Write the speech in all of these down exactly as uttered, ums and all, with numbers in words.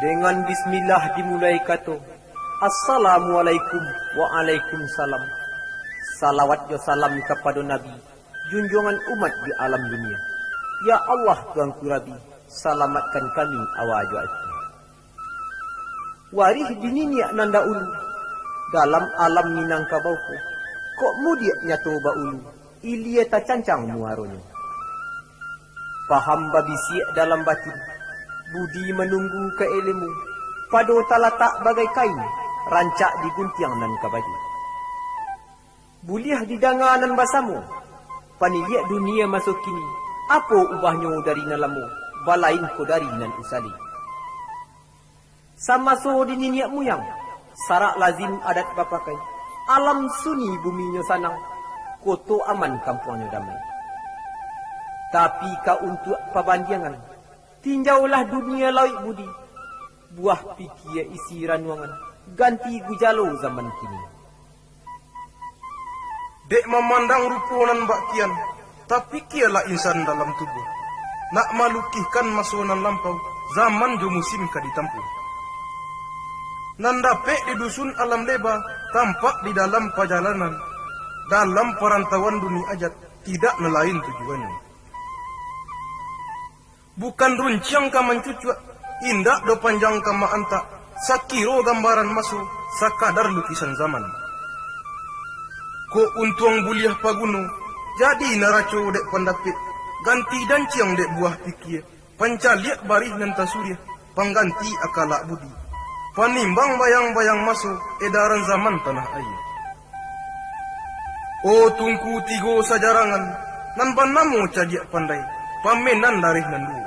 Dengan bismillah dimulai kato, "Assalamualaikum." "Waalaikumsalam." Salawat jo salam kapado Nabi, junjuangan umat di alam dunia. Ya Allah, Tuanku Rabi, salamatkan kami awa jo ati. Warih di niniak nan daulu, dalam alam Minangkabau ko, kok mudiak nyato baulu, ilia tacancang muaronyo. Paham babisiak dalam batin, budi manunggu ka ilmu, pado talatak bagai kain, rancak diguntiang nan ka baju. Buliah didanga nan basamo, paniliak dunia maso kini, apo ubahnyo dari nan lamo, balain ko dari nan usali. Samaso di niniak muyang, sarak lazim adat bapakai, alam sunyi buminyo sanang, koto aman kampuangnyo damai. Tapi ka untuak pabandiangan, tinjaulah dunia lauik budi, buah pikia isi ranuangan, ganti gujalo zaman kini. Dek mamandang rupo nan bak kian, tapikialah insan dalam tubuah. Nak malukihkan maso nan lampau, zaman jo musim ka ditampuah. Nan dapek di dusun alam leba, tampak di dalam pajalanan. Dalam parantauan dunia ajat, tidak nan lain tujuannyo. Bukan runciang ka mancucuak, indak do panjang ka ma-antak, sakiro gambaran maso, sakadar lukisan zaman. Kok untuang buliah paguno, jadi naraco dek pandapek, ganti danciang dek buah pikia, pancaliak barih nan tasuriah, pangganti akalak budi, panimbang bayang-bayang maso, edaran zaman tanah aia. Oh Tungku Tigo Sajarangan, nan banamo cadiak pandai, pamenan dareh nan duo.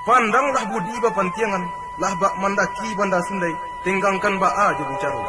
Pandanglah budi bapantiangan, lah bak mandaki Banda Sundai, tenggangkan baa jo bicaro.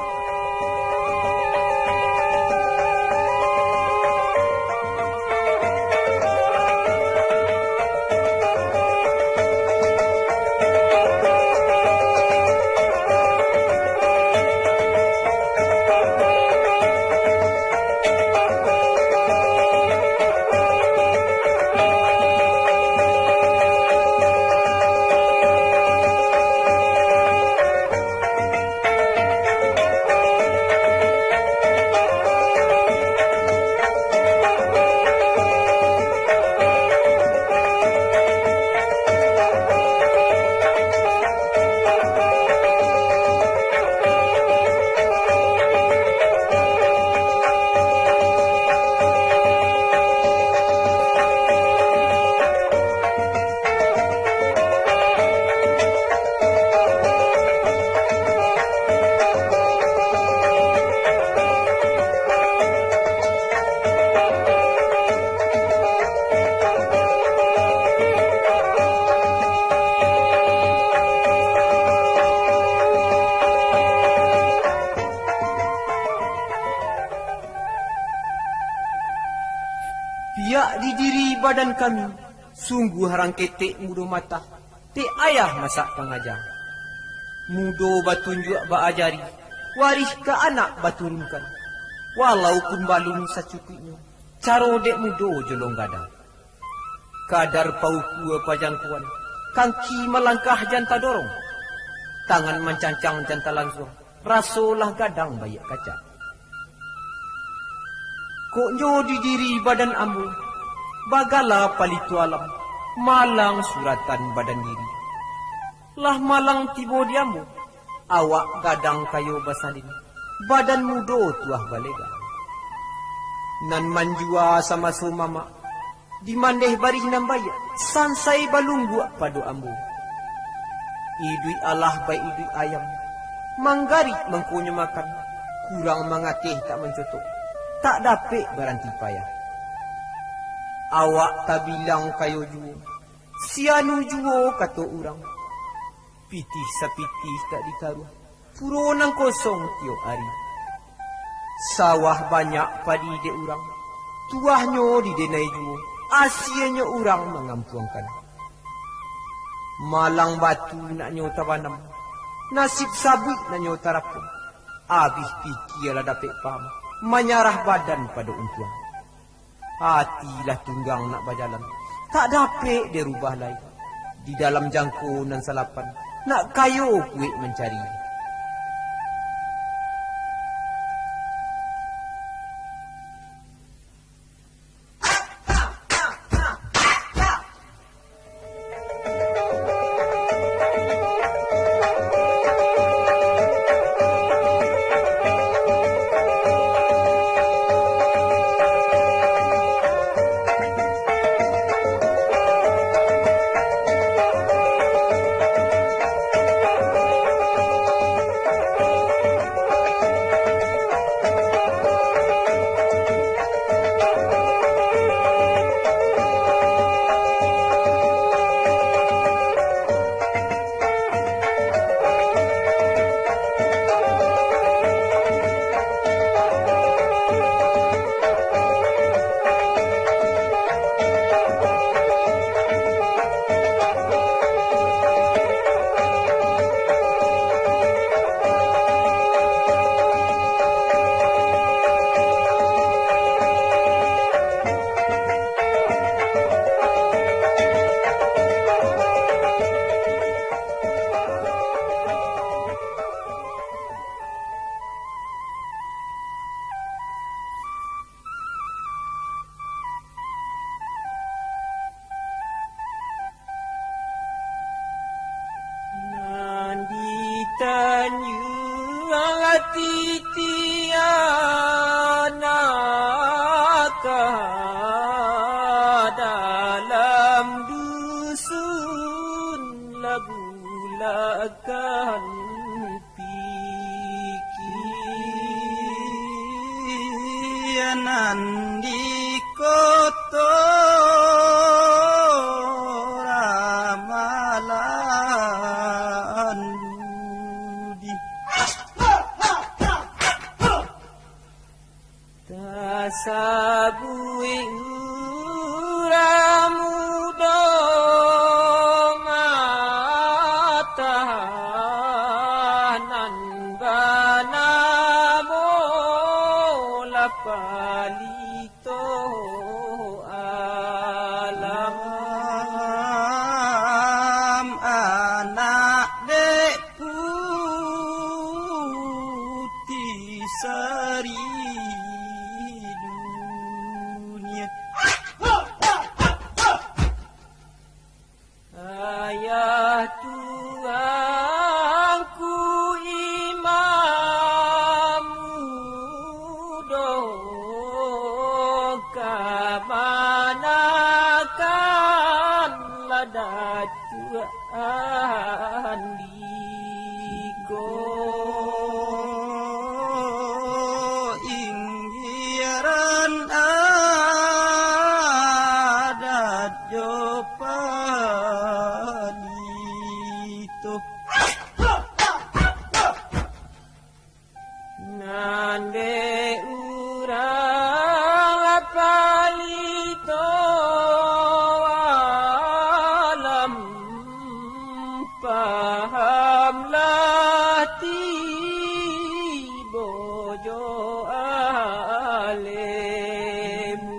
Piak di diri badan kami, sungguah rang ketek mudo matah, dek ayah masak pangaja. Mudo batunjuak baajari, warih ka anak baturunkan. Walaupun balun sacukuiknyo, caro dek mudo jolong gadang. Kadar paukua pajangkoan, kaki malangkah jan tadorong, tangan mancancang jan talansuang, raso lah gadang baiak kacak. Kok nyo di diri badan ambo, bagala palito alam, malang suratan badan diri. Lah malang tibo di ambo, awak gadang kayo basalin, badan mudo tuah balega. Nan manjua samaso mamak, dimandeh barih nan baiak, sansai balungguak pado ambo. Iduik alah baiduik ayam, manggarik mangkonyo makan, kurang mangateh tak mancotok, tak dapek baranti payah. Awak tabilang kayo juo, sianu juo kato urang. Pitih sapitih tak ditaruah, puro nan kosong tiok ari. Sawah banyak padi dek urang, tuahnyo didenai juo, asianyo urang mangampuangkan. Malang batu nak nyo tabanam, nasib sabuik nak nyo tarapun. Abih pikia lah dapek paham, manyarah badan pado untuang. Ati lah tunggang nak bajalan, tak dapek dirubah lai. Di dalam jangko nan salapan, Nak kayo kuek mancari. Nan di Tanjuang Titian, ka dalam dusun lah bulakan pikiran di koto ramalan budi. Tasabuik urang mudo matahanan banamo lah Palito Alam, anak dek Putih Sari Dunia. Ayah tuanku Imam Mudo, kamanakan lah Datuak Andiko. Inggiran adat jo palito. Nan dek urang lah Palito Alam, paham lah tibo jo alemu.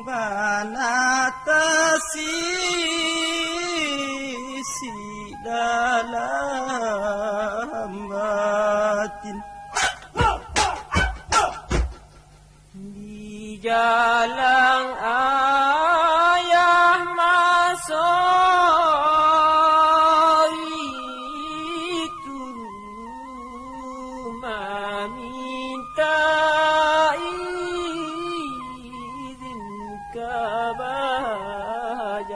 Bana tasisik dalam batin. Di jalang ayah maso itu, mamintak izin ka bajalan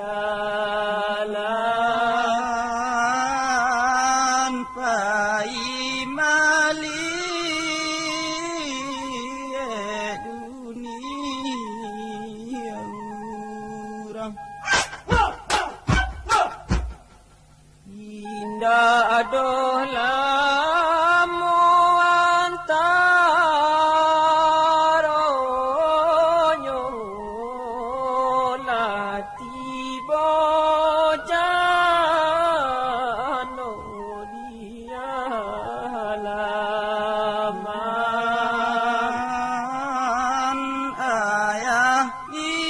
pai maliek dunia urang. Indak doh lamo antaronyo, lah tibo jano di alaman. Ayah diimbau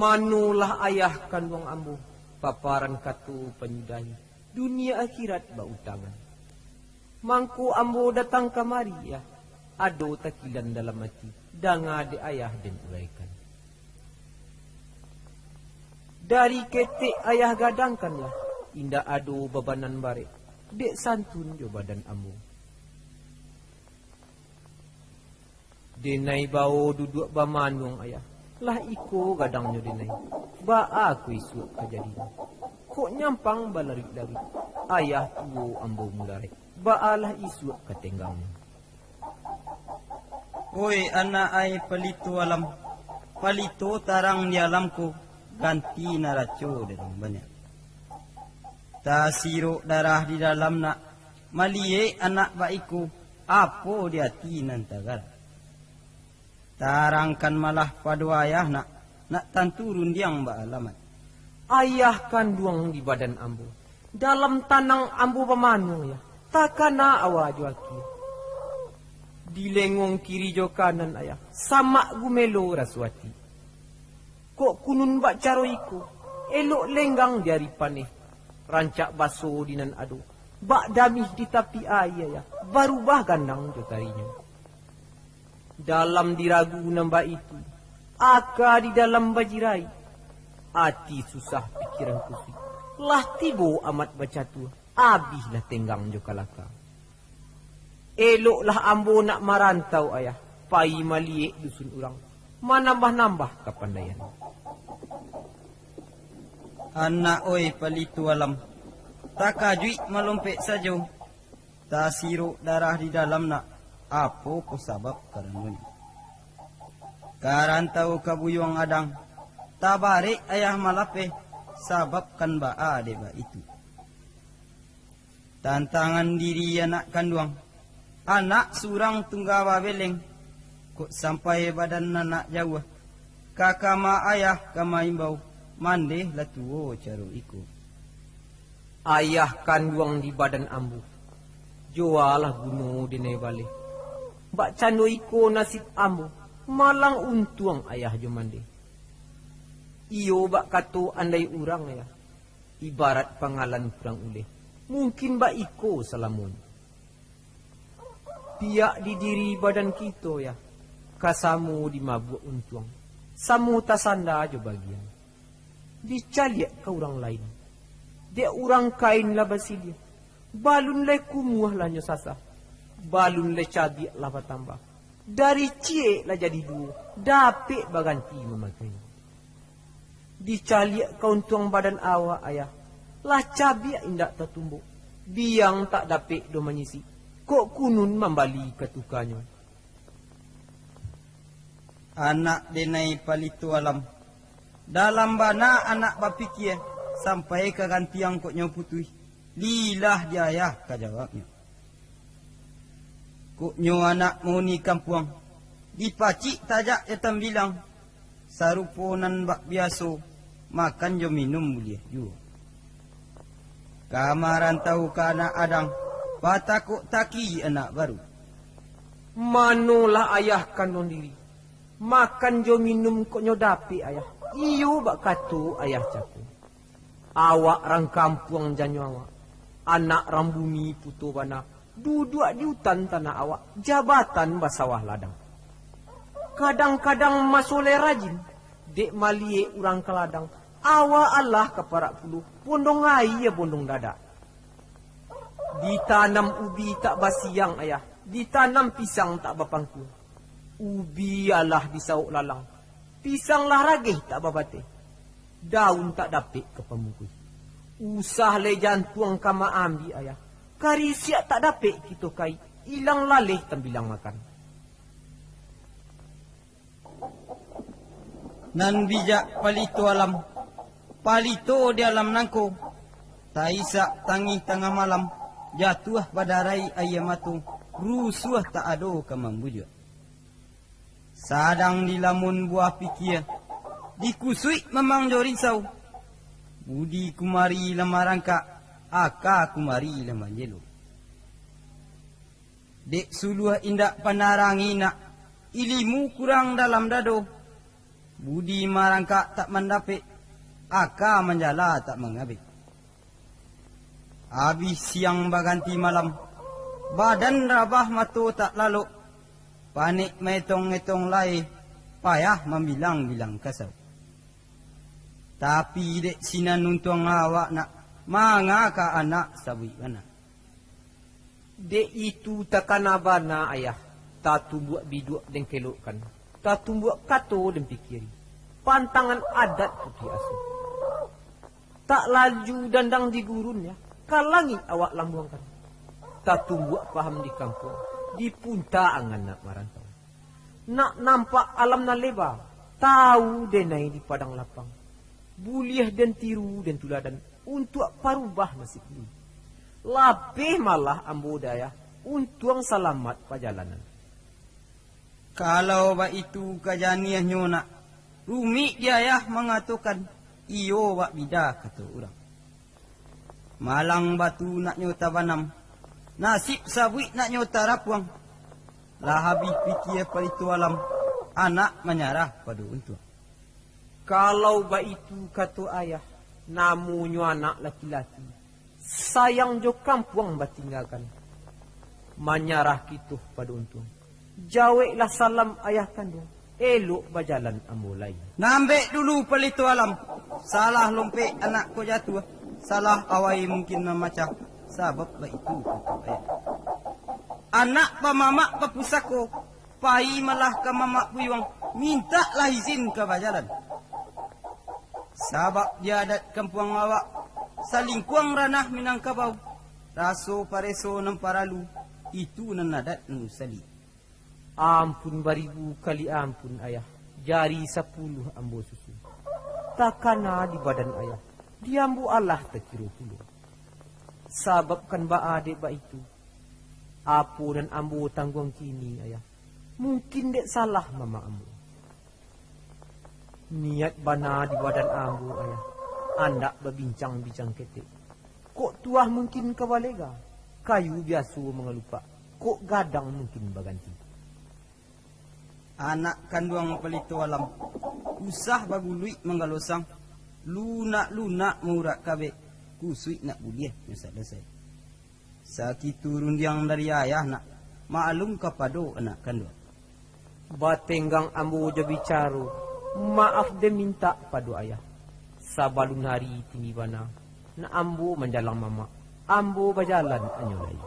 Manolah ayah kanduang ambo, paparan kato panyudahi, dunia akhirat bautangan. Mangko ambo datang kamari, yah, ado takilan dalam ati, danga dek ayah den uraikan. Dari ketek ayah gadangkanlah, indak ado babanan barek, dek santun jo badan ambo. Denai bao duduak bamanuang ayah, lah iko gadangnyo denai, baa ko isuak ka jadinyo? Kok nyampang balaruik-laruik, ayah tuo ambo mularek, baalah isuak ka tenggangnyo? Oi anak ai palito alam, palito tarang di alam ko, ganti naraco darang banyak. Tasirok darah di dalam nak, maliek anak baiko, apo di ati nan tagarak. Tarangkan malah pado ayah nak, nak tantu rundiang baalamat. Ayah kanduang di badan ambo, dalam tanang ambo bamanuang, yah, takana awa jo akie. Di lengong kiri jo kanan ayah, samak gumelo raso ati. Kok kunun bak caro iko, elok lenggang di ari paneh, rancak baso di nan ado, bak damih di tapi aia, yah, barubah gandang jo tarinyo. Dalam diragu nan baitu, aka di dalam bajirai, ati susah pikiran kusuik, lah tibo amat bacatua, abihlah tenggang jo kalaka. Eloklah ambo nak marantau ayah, pai maliek dusun urang, manambah-nambah kapandaian. Anak oi palito alam, takajuik malompek sajo, tasirok darah di dalam nak, apo ko sabab karanonyo? Karantau ka buyuang adang, tabarek ayah malapeh, sabab kan baa dek baitu. Tantangan diri anak kanduang, anak surang tungga babeleng, kok sampai badan anak jauah, ka kama ayah ka maimbau, mandeh lah tuo caro iko. Ayah kanduang di badan ambo, joalah guno denai baleh. Bak cando iko nasib ambo, malang untuang ayah jo mandeh. Iyo bak kato andai urang, yah, ibarat pangalan kurang uleh, mungkin bak iko salamonyo. Piak di diri badan kito, yah, ka samo dimabuak untuang, samo tasanda jo bagian. Dicaliak ka urang lain, dek urang kain lah basiliah, balun lai kumuah lah nyo sasah, balun lai cabiak lah batambah, dari ciek lah jadi duo, dapek baganti mamakai. Dicaliak ka untuang badan awak, ayah, lah cabiak indak tatumbok, biang tak dapek doh manyisik, kok kunun mambali ka tukanyo. Anak denai palito alam, dalam bana anak bapikia, sampai ka gantiang kok nyo putuih, lilah di ayah ka jawabnyo. Kok nyo anak mauni kampuang, dipacik tajak jo tambilang, sarupo nan bak biaso, makan jo minum buliah juo. Ka marantau ka anak adang, batakok taki anak baru. Manolah ayah kanduang diri, makan jo minum kok nyo dapek ayah, iyo bak kato ayah cako. Awak rang kampuang janyo awak, anak rang bumi puto bana, duduak di utan tanah awak, jabatan basawah ladang. Kadang-kadang maso lai rajin, dek maliek urang ka ladang, awak alah ka parak pulo, bondong aia bondong dadak. Ditanam ubi tak basiang ayah, ditanam pisang tak bapangkua. Ubi alah disawok lalang, pisang lah rageh tak babateh, daun tak dapek ka pamungkuih. Usah lai jantuang ka maambiak ayah, karisiak tak dapek kito kaik, ilang laleh tambilang makan. Nan bijak palito alam, palito di alam nangko, taisak tangih tangah malam, jatuah badarai aia mato, rusuah tak ado ka mambujuak. Sadang dilamun buah pikia, dikusuik mamang jo rinsau. Budi kumari lah marangkak, aka kumari lah manjelo. Dek suluah indak panarangi nak, ilimu kurang dalam dado. Budi marangkak tak mandapek, aka manjala tak mangabek. Abih siang baganti malam, badan rabah mato tak lalok, panek maetong-etong lai, payah mambilang-bilang kasau. Tapi dek sinan untuang awak nak, manga ka anak sabuik bana. Dek itu takana bana ayah, tatumbuak biduak den kelokkan, tatumbuak kato den pikiari, pantangan adat putiah asuh. Tak laju dandang di gurun ya, ka langik awak lambuangkan. Tatumbuak paham di kampuang, di punta angan nak marantau. Nak nampak alam nan leba, tahu denai di padang lapang. Buliah den tiru den tuladan, untuak parubah nasib lu. Labih malah ambo dayah, untuang salamat pajalanan. Kalau baitu ka janiahnyo nak, rumik di ayah mangatokan, iyo bak bida kato urang. Malang batu naknyo tabanam, nasib sabuik naknyo tarapuang. Lah abih pikia palito alam, anak manyarah pado untuang. Kalau baitu kato ayah, namonyo anak laki-laki, sayang jo kampuang batinggakan. Manyarah kito pado untuang. Jaweklah salam ayah kanduang, elok bajalan ambo lai. Nambek dulu palito alam, salah lompek anak ko jatuah, salah awai mungkin mamacah, sabab baitu kato ayah. Anak bamamak bapusako, pai malah ka mamak buyuang, mintaklah izin ka bajalan. Sabab di adat kampuang awak, salingkuang ranah Minangkabau, raso pareso nan paralu, itu nan adat nan usali. Ampun baribu kali ampun, ayah, jari sapuluah ambo susun. Takana di badan ayah, di ambo alah takiro pulo. Sabab kan baa dek baitu, apo nan ambo tangguang kini, ayah, mungkin dek salah mamak ambo. Niat bana di badan ambo, ayah, andak babincang-bincang ketek. Kok tuah mungkin ka balega, kayu biaso mangalupak, kok gadang mungkin baganti. Anak kanduang palito alam, usah baguluik manggalosang, lunak-lunak maurak kabek, kusuik nak buliah nyo salasai. Sakitu rundiang dari ayah nak, maklum kapado anak kanduang. Batenggang ambo jo bicaro, maaf den mintak pado ayah. Sabalun hari tinggi bana, nak ambo manjalang mamak, ambo bajalan anyo lai.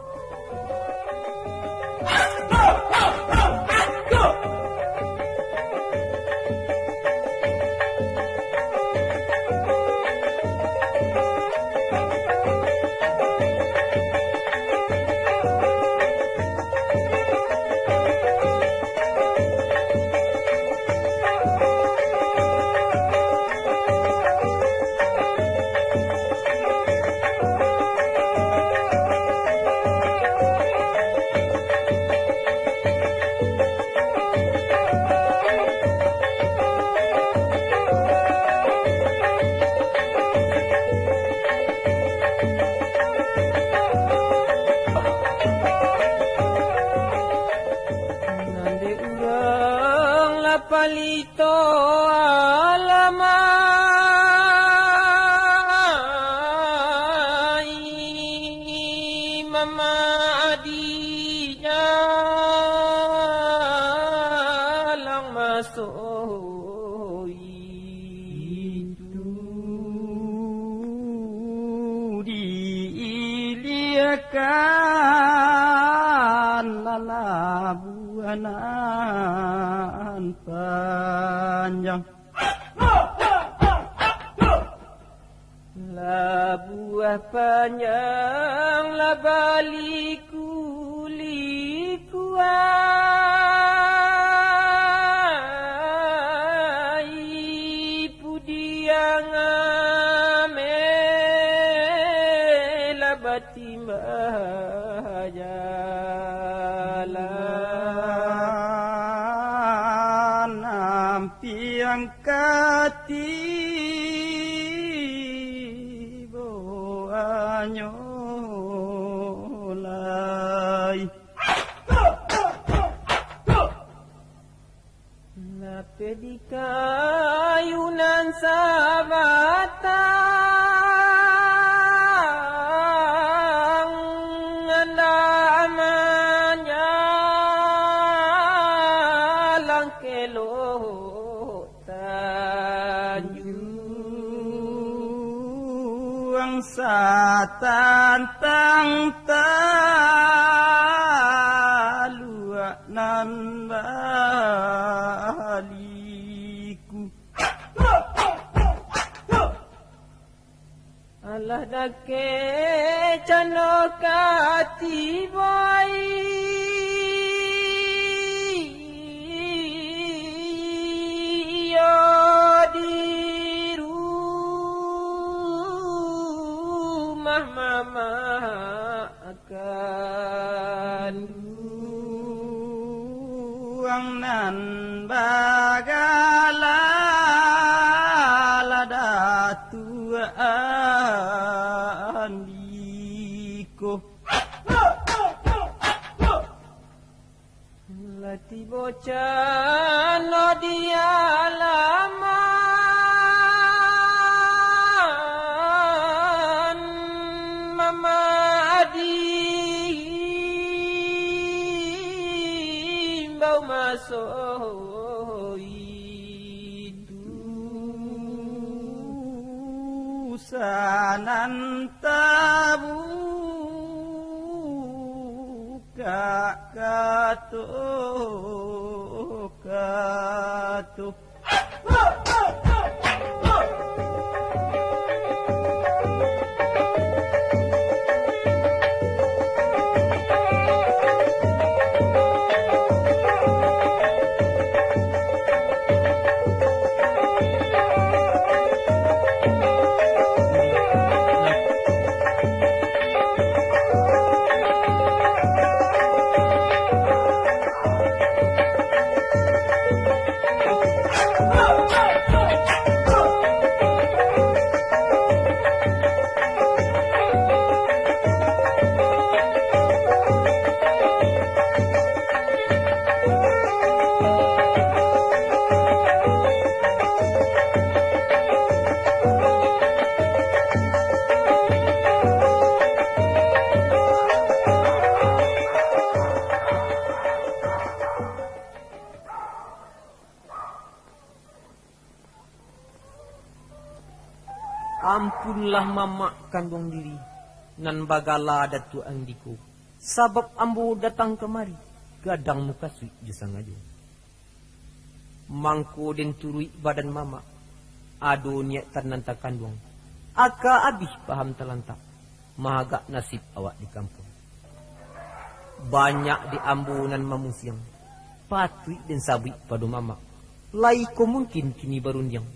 Nan dek urang lah palito alam ai, mamak adi jalang masoi. Itu diiliakan labuah nan panjang. Labuah panjang lah baliku-liku ai, pudiang ameh lah batimba jalan. Ampiang ka tibo anyo lai. Lapeh di ka Sabatang andak manjalang kelok tanjuang, satantang taluak nan baliku. Alah dakek cando ka tibo, iyo di rumah mamak kanduang nan bagala Datuak Andiko. Lah tibo cando di alaman Mamak diimbau maso itu. Sanan tabu ka kato, kato. Ampunlah mamak kanduang diri, nan bagala Datuak Andiko, sabab ambo datang kamari, gadang mukasuik jo sangajo. Mangko den turuik badan mamak, ado niat tanan takanduang, aka abih paham talantak, mahagak nasib awak di kampuang. Banyak di ambo nan mamusiang, patuik den sabuik pado mamak, lai ko mungkin kini barundiang,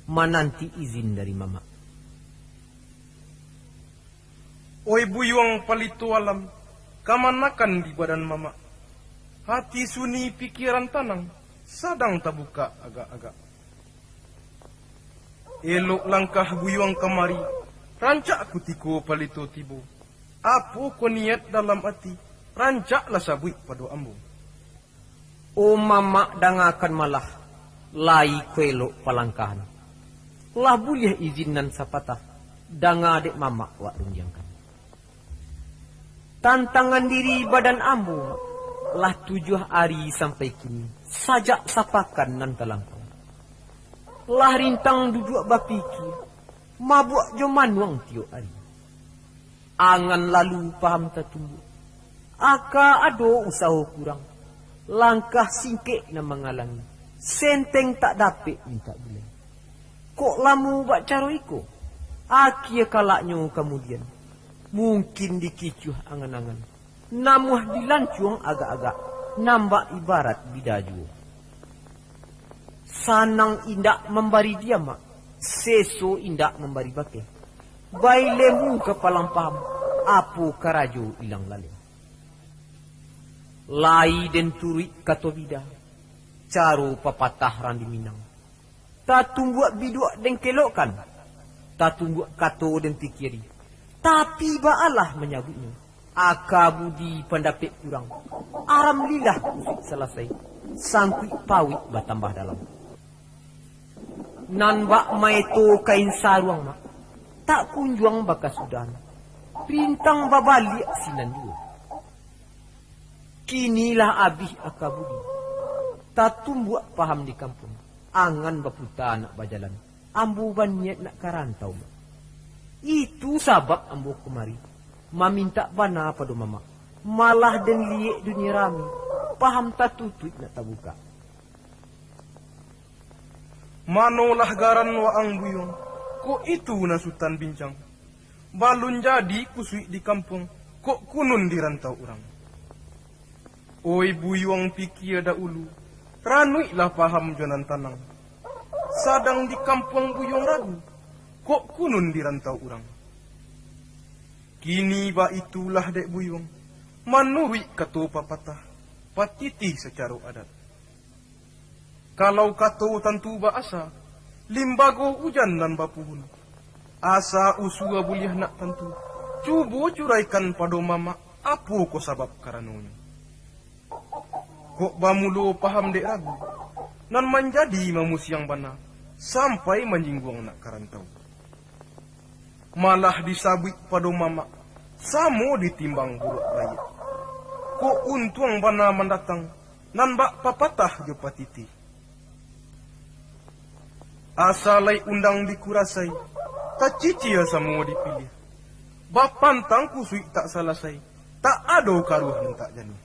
mananti izin dari mamak. Oi buyuang palito alam, kamanakan di badan mamak? Hati sunyi, pikiran tanang, sadang tabukak agak-agak. Elok langkah buyuang kamari, rancak kutiko palito tibo. Apo ko niat dalam ati, rancaklah sabuik pado ambo. O mamak, dangakan malah, lai ko elok palangkahan. Lah buliah izin nan sapatah, danga dek mamak wak rundiangkan. Tantangan diri badan ambo, lah tujuah ari sampai kini, sajak sapakan nan talampau. Lah rintang duduak bapikia, mabuak jo manuang tiok ari. Angan lalu paham tatumbuak, aka ado usaho kurang, langkah singkek nan mangalangi, senteng tak dapek mintak gulai. Kok lamo bak caro iko? Akie kalaknyo kamudian, mungkin dikicuah angan-angan, namuah dilancuang agak-agak, nan bak ibarat bida juo. Sanang indak mambari diamak, seso indak mambari bakeh. Bailemu ka palang paham, apo karajo ilang laleh. Lai den turuik kato bida, caro papatah rang di Minang. Tatumbuak biduak den kelokkan, tatumbuak kato den pikiari. Tapi baalah manyabuiknyo, aka budi pandapek kurang, aram lilah kusuik salasai, sangkuik pauik batambah dalam. Nan bak maeto kain saruang, Mak, tak kunjuang bakasudahan. Rintang babaliak sinan juo. Kini lah abih aka budi. Tatumbuak paham di kampuang. Angan baputa nak bajalan. Ambo baniaik nak ka rantau, Mak. Itu sabab ambo kamari mamintak bana pado Mamak. Malah den liek dunia rami, paham tatutuik nak tabukak. Manolah garan waang Buyuang, kok itu nan Sutan bincang. Balun jadi kusuik di kampuang, kok kunun di rantau urang. Oi Buyuang, pikia dahulu, ranuiklah paham jo nan tanang. Sadang di kampuang Buyuang ragu, kok kunun di rantau urang. Kini baitulah dek Buyuang, manuruik kato papatah, patitih sacaro adat. Kalau kato tantu ba-asa, limbago ujan nan bapuhun. Asa usua buliah nak tantu, cubo curaikan pado Mamak, apo ko sabab karanonyo. Kok bamulo paham dek ragu, nan manjadi mamusiang bana, sampai manjingguang nak ka rantau. Malah disabuik pado Mamak, samo ditimbang buruak baiak. Kok untuang bana mandatang, nan bak papatah jo patitih. Asa lai undang dikurasai, tacicia samo dipiliah. Bapantang kusuik tak salasai, tak ado karuah nan tak jaleh.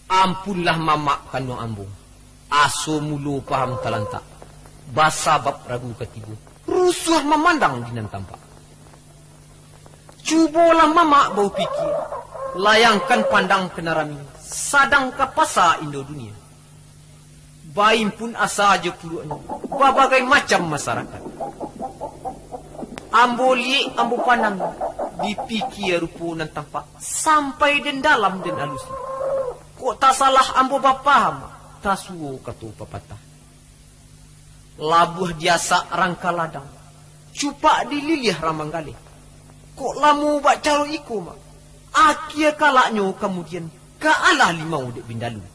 Ampunlah Mamak kanduang ambo, aso mulo paham talantak, basabab ragu katibo, rusuah mamandang di nan tampak. Cubolah Mamak baupikia, layangkan pandang ka nan rami, sadang ka pasa indo dunia. Baimpun asa jo puluaknyo, babagai macam masarakat. Ambo liek, ambo pandang, dipikia rupo nan tampak, sampai den dalam den alusi. Kok tasalah ambo bapaham, tasuo kato papatah. Labuah diasak rangka ladang, cupak dililiah rang manggaleh. Kok lamo bak caro iko, Mak? Akia kalaknyo kamudian, ka alah limau dek bindalu.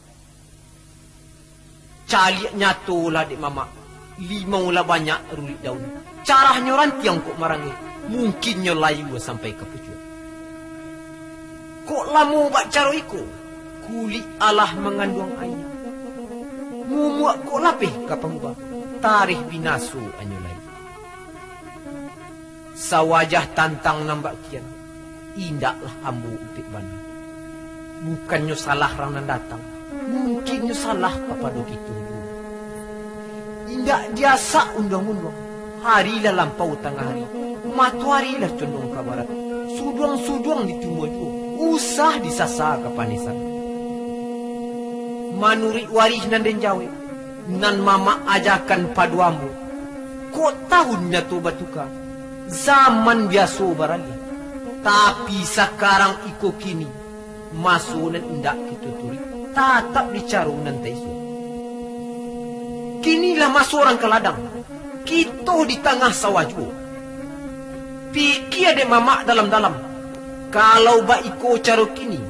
Caliak nyato lah dek Mamak, limau lah banyak rulik daun. Carahnyo rantiang kok maranggeh, mungkinnyo layua sampai ka pucuak. Kok lamo bak caro iko, kulik alah manganduang aia. Mumuak kok lapeh ka pangubah, tareh binaso anyo lai. Sawajah tantang nan bak kian, indaklah ambo upek bana. Bukannyo salah rang nan datang, mungkinnyo salah kapado kito juo. Indak diasak unduang-unduang, hari lah lampau tangah ari, matoari lah condong ka barat, suduang-suduang ditumbuah juo, usah disasa kapanisan. Manuruik warih nan den jawek, nan Mamak ajakan pado ambo, kok tahun nyato batuka, zaman biaso baralih. Tapi sakarang iko kini, maso nan indak kito turuik, tatap di caro nan taisuak. Kini lah maso rangka ladang, kito di tangah sawah juo. Pikia dek Mamak dalam-dalam, kalau baiko caro kini,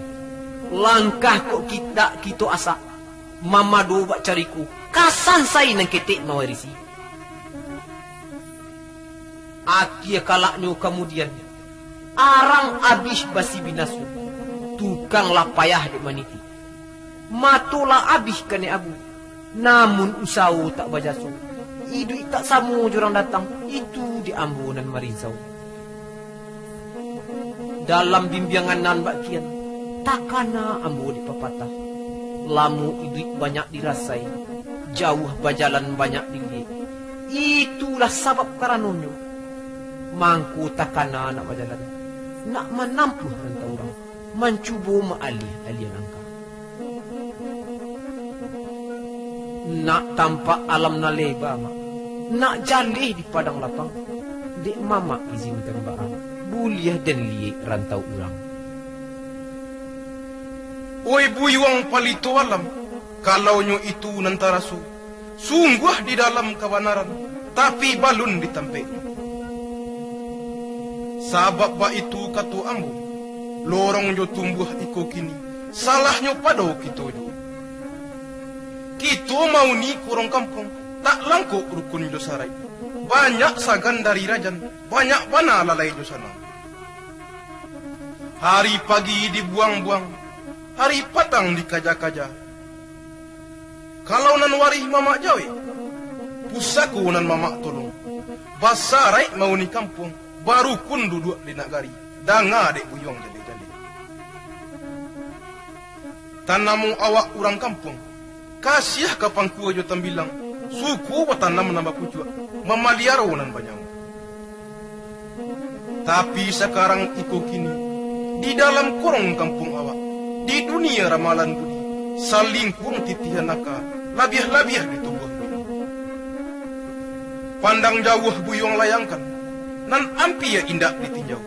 langkah kok indak kito asak, mamado bak caro iko, ka sansai nan ketek mawarisi. Akia kalaknyo kamudian, arang abih basi binaso, tukang lah payah dek maniti. Mato lah abih kanai abu, namun usawo tak bajaso. Iduik tak samo jo rang datang, itu di ambo nan marinsau. Dalam bimbiangan nan bak kian, takana ambo dek papatah. Lamo iduik banyak dirasai, jauah bajalan banyak diliek. Itulah sabab karanonyo, mangko takana nak bajalan, nak manampuah rantau urang, mancubo maaliah-aliah langkah. Nak tampak alam nan leba, Mak, nak jaleh di padang lapang, dek Mamak izinkan baa, buliah den liek rantau urang. Oi Buyuang Palito Alam, kalaunyo itu nan taraso, sungguah di dalam kabanaran, tapi balun di tampeknyo. Sabab baitu kato ambo, Lorong jo tumbuah iko kini, salahnyo pado kito juo. Kito mauni korong kampuang, tak langkok rukun jo saraik. Banyak sagan dari rajan, banyak bana lalai jo sanang. Hari pagi dibuang-buang, hari patang dikaja-kaja. Kalau nan warih mamak jawek, pusako nan mamak tolong. Basaraik mauni kampuang, barukun duduak di nagari. Danga dek buyuang jaleh-jaleh. Tanamo awak urang kampuang, kasiah ka pangkua jo tambilang, suko batanam nan bapucuak, mamaliaro nan banyawa. Tapi sakarang iko kini, di dalam korong kampuang awak, di dunia ramalan budi, salingkuang titihan aka, labiah-labiah di tubuah buyuang. Pandang jauah buyuang layangkan, nan ampia indak ditinjau.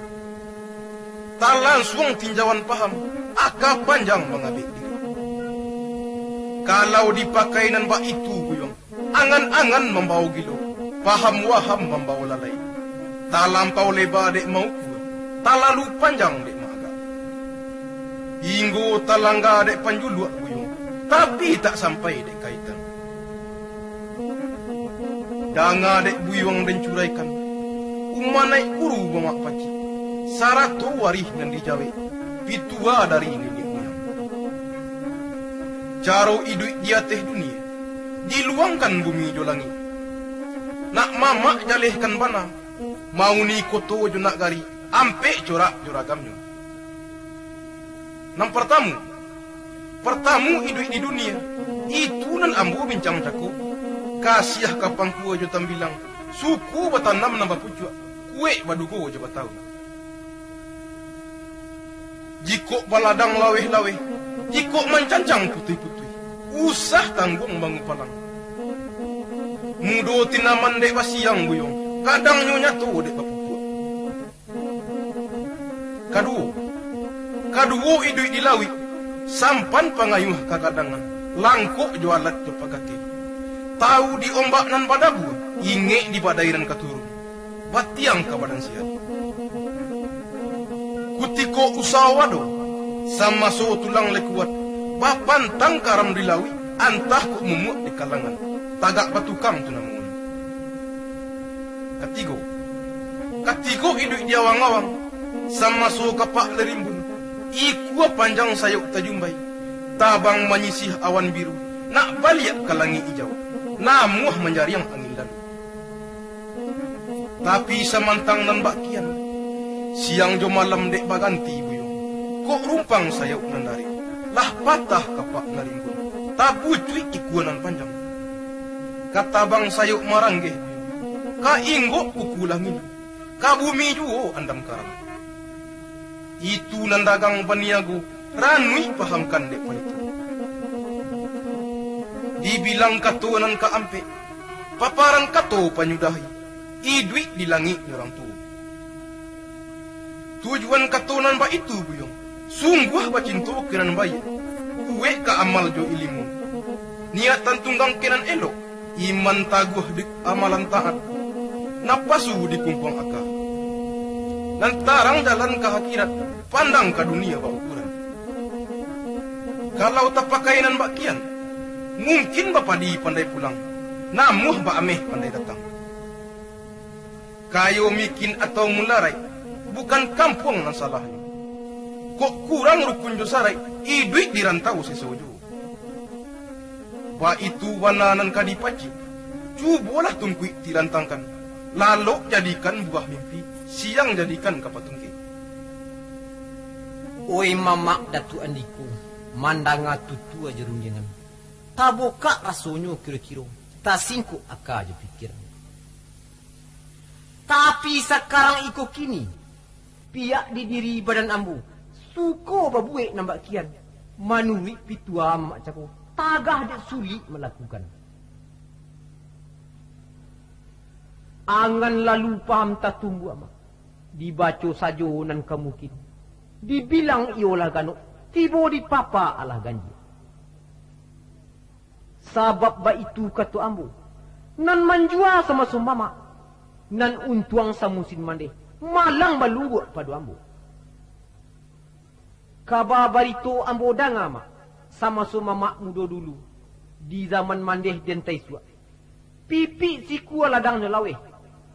Talansuang tinjauan paham, aka panjang mangabek diri. Kalau dipakai nan baitu buyuang, angan-angan mambawo gilo, paham-waham mambawo lalai. Talampau leba dek maukua, talalu panjang dek maagak. Inggo talangga dek panjuluak buyuang, tapi tak sampai dek kaitan. Danga dek buyuang den curaikan, umanaik guru mamak pacik, sarato warih nan dijawek, pitua dari niniak muyang. Caro iduik di ateh dunia, diluangkan bumi jo langik. Nak mamak jalehkan bana, mauni koto jo nagari, ampek corak jo ragamnyo. Nan partamu, partamu iduik di dunia, itu nan ambo bincang cako, kasiah ka pangkua jo tambilang, suko batanam nan bapucuak, kuek badugo jo batahun. Jikok baladang laweh-laweh, jikok mancancang putuih-putuih, usah tangguang mangupalang. Mudo tinaman dek basiang buyuang, kadangnyo nyato dek bapupuak. Kaduo, kaduo iduik di lauik, sampan pangayuah kagadangan, langkok jo alat jo pagati. Tawu di ombak nan badabua, ingek di badai nan ka turun, batiang ka badan sihat. Kutiko usawo ado, samaso tulang lai kuat, bapantang karam di lauik, antah kok mumuak di kalangan, tagak batukang tu namonyo. Katigo, katigo iduik di awang-awang, samaso kapak lai rimbun, ikua panjang sayok tajumbai, tabang manyisih awan biru, nak baliak ka langik ijau, namuah manjariang angin lalu. Tapi samantang nan bak kian, siang jo malam dek baganti buyuang, kok rumpang sayok nan darek, lah patah kapak nan rimbun, tabucuik ikua nan panjang. Ka tabang sayok maranggeh, ka inggok kuku lah ngilu, ka bumi juo andam karam. Itu nan dagang baniago, ranuik pahamkan dek panitia. Dibilang kato nan ka ampek, paparan kato panyudahi, iduik di langik urang tuo. Tujuan kato nan baitu buyuang, sungguah bacinto ka nan baiak, kuek ka amal jo ilimu, niatan tunggang ka nan elok, iman taguah dek amalan taat, napasu dikumpuang aka. Nan tarang jalan ka akhirat, pandang ka dunia baukuran. Kalau tapakai nan bak kian, mungkin bapadi pandai pulang, namuah baameh pandai datang. Kayo mikin atau mularaik, bukan kampuang nan salahnyo. Kok kurang rukun jo saraik, iduik di rantau seso juo. Baitu bana nan ka dipacik, cubolah tungkuik tilantangkan, lalok jadikan buah mimpi, siang jadikan ka patungkek. Oi mamak Datuak Andiko, mandanga tutua jo rundiangan, tabokak rasonyo kiro-kiro, tasingkok aka jo pikiran. Tapi sakarang iko kini, pihak di diri badan ambo, suko babuek nan bak kian, manuruik pitua mamak cako, tagah dek sulik malakukan. Angan lalu paham tatumbuak, Mak. Dibaco sajo nan ka mungkin. Dibilang iyo lah ganok, tibo di papa alah ganjia. Sabab baitu kato ambo, nan manjua samaso mamak, nan untuang samusin mandeh, malang balungguak pado ambo. Kaba barito ambo danga, Mak, samaso mamak mudo dulu, di zaman mandeh den taisuak. Pipik sikua ladangnyo laweh,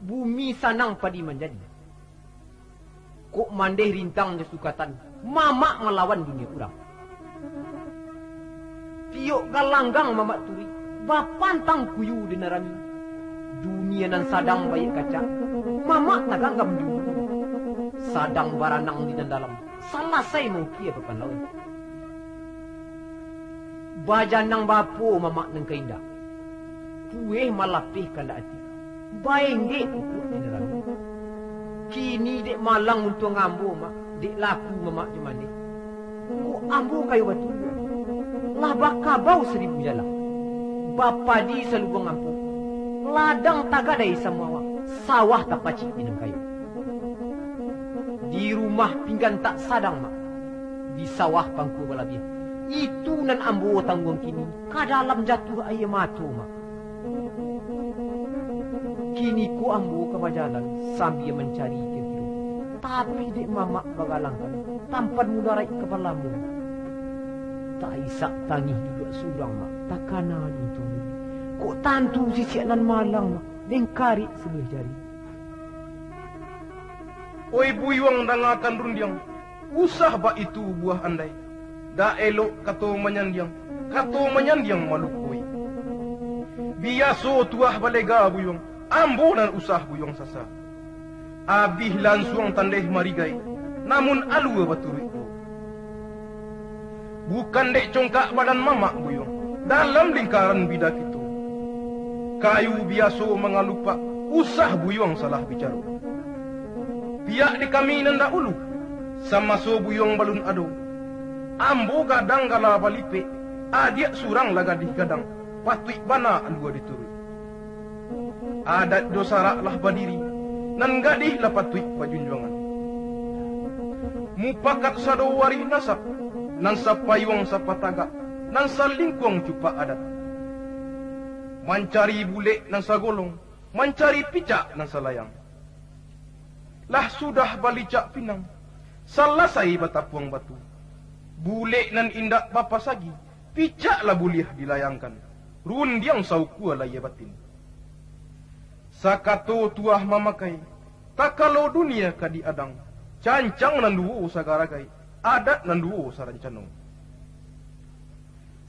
bumi sanang padi manjadi. Kok mandeh rintangnyo sukatan, mamak malawan dunia urang. Tiok galanggang mamak turuik, bapantang kuyu di nan rami. Dunia nan sadang baiak kacak, mamak taganggam di ulu. Sadang baranang di nan dalam, salasai maukia papan lauik. Bajanang bapo mamak nan ka indak, kueh malapeh kandak ati, baendek ukuak di nan rami. Kini dek malang untuang ambo, Mak, dek laku mamak jo mandeh. Kok ambo kayo batu, lah bakabau saribu jalang. Bapadi salubuang ampo, ladang tagadai samawak, sawah tapacik di nan kayo. Di rumah pinggan tak sadang, Mak, di sawah pangkua balabiah. Itu nan ambo tangguang kini, ka dalam jatuah aia mato, Mak. Kini ko ambo ka bajalan sambia mancari kiro-kiro, tapi dek mamak bagalangkan, tampan mudaraik ka balamo. Tak isak tangih duduak surang, Mak, takana di untuang lidi. Kok tantu sisiak nan malang, Mak, den karik sabuah jari. Oi buyuang, dangakan rundiang, usah baitu buah andai. Dak elok kato manyandiang, kato manyandiang malukoi. Biaso tuah balega buyuang, ambo nan usah buyuang sasa. Abih lansuang tandeh marigai, namun alua baturuik tu. Bukan dek congkak badan mamak buyuang, dalam lingkaran bida kito. Kayu biaso mangalupak, usah buyuang salah bicaro. Piak di kami nan dahulu, samaso buyuang balun ado. Ambo gadang gala balipek, adiak surang lah gadih gadang, patuik bana alua dituruik. Adat jo sarak lah badiri, nan gadih lah patuik bajunjuangan. Mupakat sado warih nasab, nan sapayuang sapatagak, nan salingkuang cupak adat. Mancari bulek nan sagolong, mancari picak nan salayang. Lah sudah balicak pinang, salasai batapuang batu. Bulek nan indak bapasagi, picak lah buliah dilayangkan, rundiang saukua layia batin. Sakato tuah mamakai, takalo dunia ka diadang, cancang nan duwo sagaragai, adat nan duwo sarancano.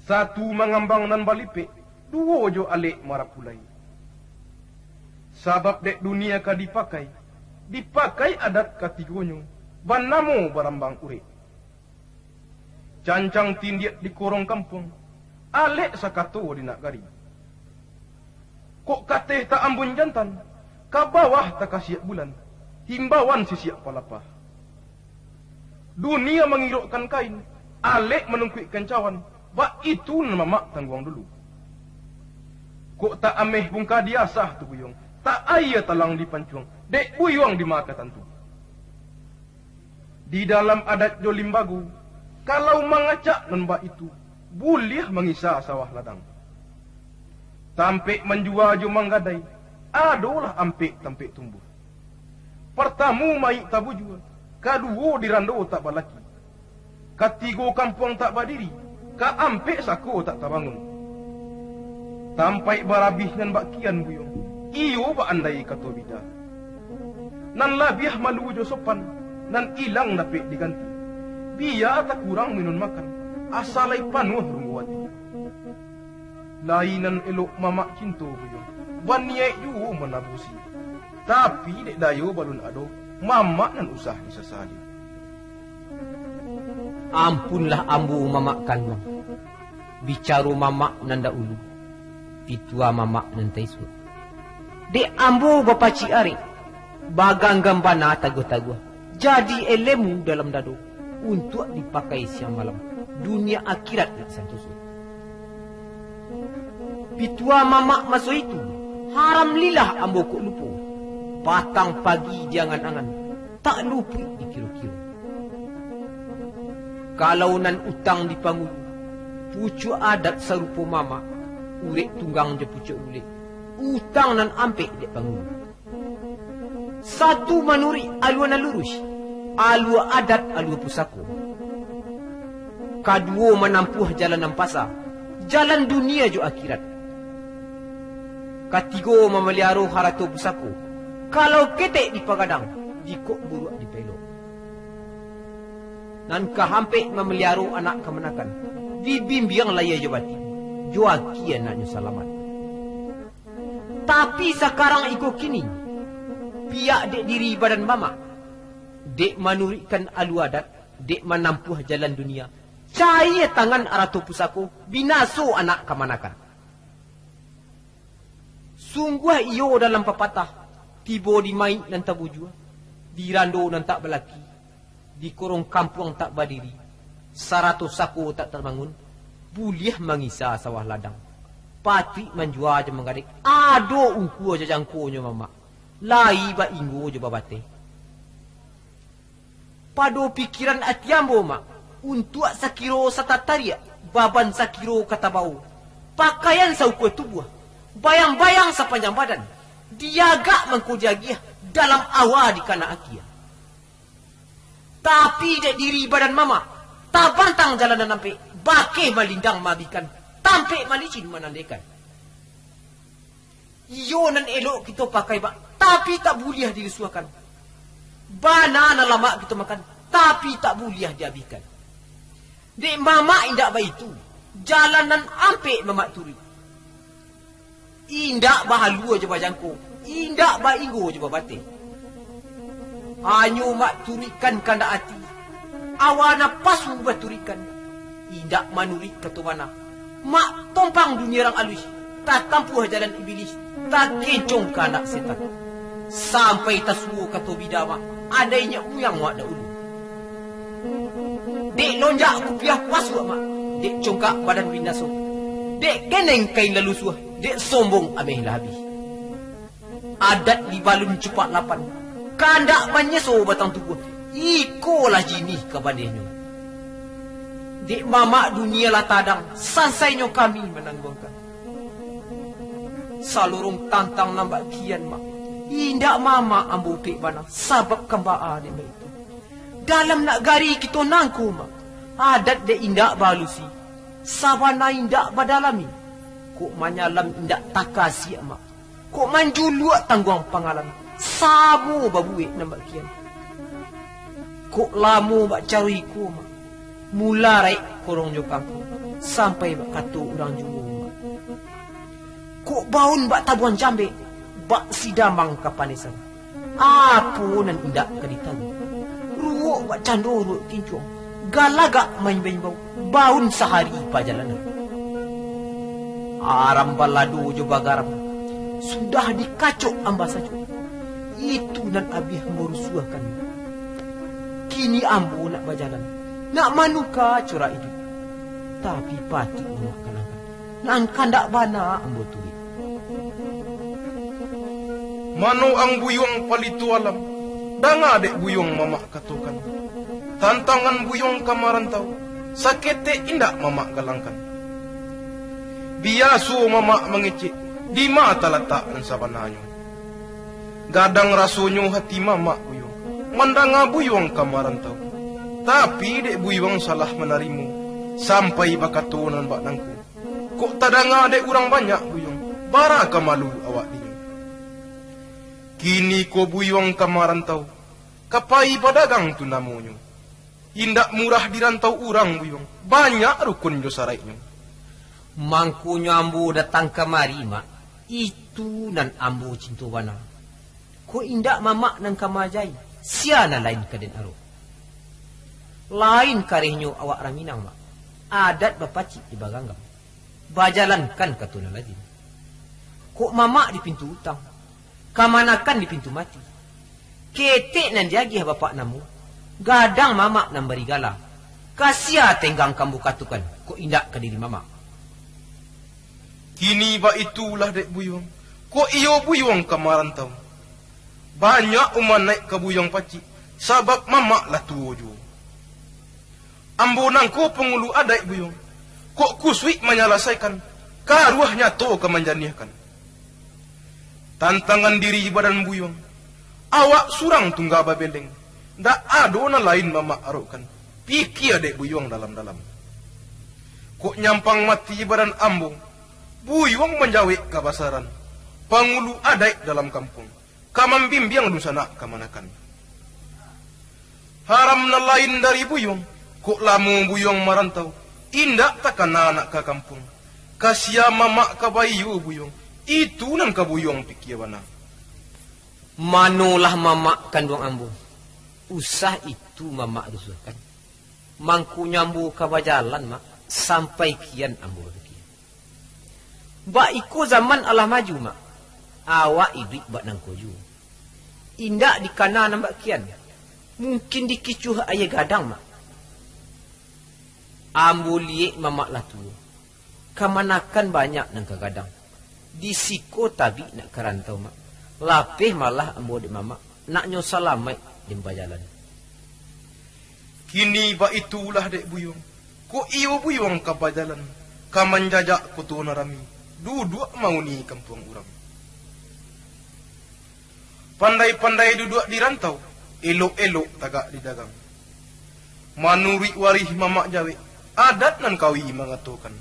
Satu mangambang nan balipek, duwo jo alek marapulai. Sabab dek dunia ka dipakai, dipakai adat katigonyo, banamo barambang urek. Cancang tindiak di korong kampuang, alek sakato di nagari. Kok kateh taambun jantan, ka bawah takasiak bulan, himbauan sisiak palapah. Dunia mangirokkan kain, alek manungkuikkan cawan, baitu nan mamak tangguang dulu. Kok tak ameh bungka diasah tu buyuang, tak aia talang dipancuang, dek buyuang di ma ka tantu. Di dalam adat jo limbago, kalau mangacak nan baitu, buliah mangisa sawah ladang. Tampek manjua jo manggadai, adolah ampek tampek tumbuah. Partamu mayik tabujua, kaduwo dirando tak balaki. Katigo kampuang tak badiri, kaampek sako tak tabangun. Tampaik barabih nan bak kian buyuang, iyo baandai kato bida. Nan labiah malu jo sopan, nan ilang dapek diganti. Bia takurang minun makan, asa lai panuah runggu ati. Lai nan elok mamak cinto buyuang, baniaik juwo manabusi. Tapi dek dayo balun ado, mamak nan usah disasali. Ampunlah ambo mamak kanduang, bicaro mamak nan daulu, pitua mamak nan taisuak. Dek ambo bapacik arek, baganggam bana taguah-taguah, jadi elemu dalam dado, untuak dipakai siang malam, dunia akhirat nak santoso. Pitua mamak maso itu, haram lilah ambo kok lupo. Patang pagi diangan-angan, tak lupuik dikiro-kiro. Kalau nan utang di pangulu, pucuak adat sarupo mamak, urek tunggang jo pucuak bulek, utang nan ampek dek pangulu. Satu manuruik alua nan luruih, alua adat alua pusako. Kaduo manampuah jalan nan pasa, jalan dunia jo akhirat. Katigo mamaliaro harato pusako, kalau ketek dipagadang, dikok buruak dipaelok. Nan kaampek mamaliaro anak kamanakan, dibimbiang lahia jo batin, jo aki anaknyo salamat. Tapi sakarang iko kini, pihak dek diri badan mamak, dek manuruikkan alua adat, dek manampuah jalan dunia, cayia tangan arato pusako, binaso anak kamanakan. Sungguah iyo dalam papatah, tibo di mayik nan tabujua, di rando nan tak balaki, di korong kampuang tak badiri, sarato sako tak tabangun, buliah mangisa sawah ladang. Patuik manjua jo manggadek, ado ungkua jo jangkonyo mamak, lai bainggo jo babateh. Pado pikiran ati ambo, Mak, untuak sakiro satatariak, baban sakiro ka tabao, pakaian saukua tubuah, bayang-bayang sapanjang badan, diagak mangko diagiah, dalam awa dikanak akia. Tapi dek diri badan mamak, tabantang jalan nan ampek, bakeh malindang maabikan, tampek malicin manandekan. Iyo nan elok kito pakai, Mak, tapi tak buliah dilusuahkan. Bana nan lamak kito makan, tapi tak buliah diabihkan. Dek mamak indak baitu, jalan nan ampek mamak turuik. Indak bahalua jo bajangko, indak bainggo jo babateh. Hanyo mak turuikkan kandak ati, awa napasu baturuikkan, indak manuruik kato bana. Mak tompang dunia rang aluih, tatampuah jalan ibilih, takencong kandak setan. Sampai tasuo kato bida mak, adai nyak muyang mak daulu. Dek lonjak kupiah pasuak mak, dek congkak badan binaso, dek keneng kain lalusuah, dek sombong ameh lah abih. Adat di balun cupak lapan, kandak manyeso batang tubuah, ikolah jinih kabanehnyo. Dek mamak dunia lah tadang, sansainyo kami manangguangkan. Salorong tantang nan bak kian, Mak, indak mamak ambo upek bana, sabab kambaa dek baitu. Dalam nagari kito nangko, Mak, adat dek indak baalusi, sabana indak badalami, kok manyalam indak takasiak, Mak. Kok manjuluak tangguang pangalan, samo babuek nan bak kian. Kok lamo bak caro iko, Mak, mula raik korong jo kangko, sampai bak kato urang juo, Mak. Kok baun bak tabuang jambek, bak sidamang kapanisan, apo nan indak ka ditaruah? Ruok bak cando ruok kincuang, galagak maimbau-imbau, baun sahari pajalanan. Aram balado jo bagaram, sudah dikacok amba sajo. Itu nan abiah marusuahkan. Kini ambo nak bajalan, nak manuka corak iduik. Tapi patuik nak kalangkan, nan kandak bana ambo turuik. Mano ang buyuang palito alam, danga dek buyuang mamak katokan. Tantangan buyuang ka marantau, saketek indak mamak galangkan. Biaso mamak mangecek, dima talatak nan sabananyo. Gadang rasonyo hati mamak buyuang, mandanga buyuang ka marantau. Tapi dek buyuang salah manarimo, sampai bakato nan bak nangko. Kok tadanga dek urang banyak, buyuang, bara ka malu awak dinyo. Kini ko buyuang ka marantau, ka pai badagang tu namonyo. Indak murah di rantau urang, buyuang, banyak rukun jo saraiknyo. Mangkonyo ambo datang kamari, Mak, itu nan ambo cinto bana. Kok indak mamak nan ka maajai, sia nan lain ka den aro? Lain karehnyo awak rang Minang, Mak, adat bapacik di baganggam. Bajalankan kato nan lazim. Kok mamak di pintu utang, kamanakan di pintu mati. Ketek nan diagiah bapak namo, gadang mamak nan barigala. Ka sia tenggang kambo katokan, kok indak ka diri mamak. Kini baitulah dek buyuang, kok iyo buyuang ka marantau. Banyak uman naik ka buyuang pacik, sabab mamak lah tuo juo. Ambo nangko pangulu adaik buyuang, kok kusuik manyalasaikan, karuah nyato ka manjaniahkan. Tantangan diri badan buyuang, awak surang tungga babeleng, ndak ado nan lain mamak arokkan, pikia dek buyuang dalam-dalam. Kok nyampang mati badan ambo, buyuang manjawek kabasaran, pangulu adaik dalam kampuang, ka mambimbiang dunsanak kamanakan. Haram nan lain dari buyuang, kok lamo buyuang marantau, indak takana nak ka kampuang. Kasiah mamak ka baiyo buyuang, itu nan ka buyuang pikia bana. Manolah mamak kanduang ambo, usah itu mamak rusuahkan. Mangkonyo ambo ka bajalan, Mak, sampai kian ambo bapikia. Bak iko zaman alah maju, Mak, awak iduik bak nangko juo. Indak dikana nan bak kian, mungkin dikicuah aia gadang, Mak. Ambo liyek mamak lah tuo, kamanakan banyak nan ka gadang. Di siko tabik nak ka rantau, Mak. Lapeh malah ambo dek mamak, nak nyo salamaik den bajalan. Kini baitulah dek buyuang, kok iyo buyuang ka bajalan, ka manjajak koto nan rami, duduak mauni kampuang urang. Pandai-pandai duduak di rantau, elok-elok tagak di dagang. Manuruik warih mamak jawek, adat nan kawi mangatokan,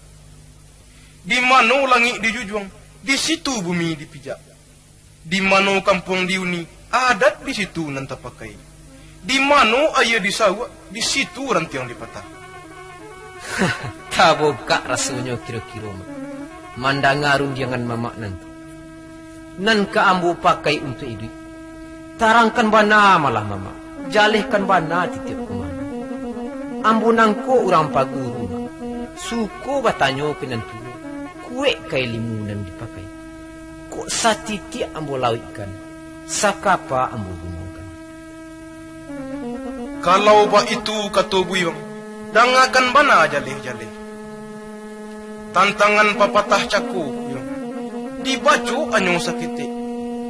di mano langik dijujuang, di situ bumi dipijak. Di mano kampuang diuni, adat di situ nan tapakai. Di mano aia disauak, di situ rantiang dipatah. Tabokak rasonyo kiro-kiro, Mak, mandanga rundiangan mamak nan tu, nan ka ambo pakai untuak iduik. Tarangkan bana malah, mamak, jalehkan bana titiap kumando. Ambo nangko urang paguru, Mak, suko batanyo ka nan tuo, kuwaik ka ilimu nan dipakai. Kok satitiak ambo lauikkan, sakapa ambo gunokan. Kalau baitu kato buyuang, dangakan bana jaleh-jaleh. Tantangan papatah cako buyuang, dibaco anyo saketek,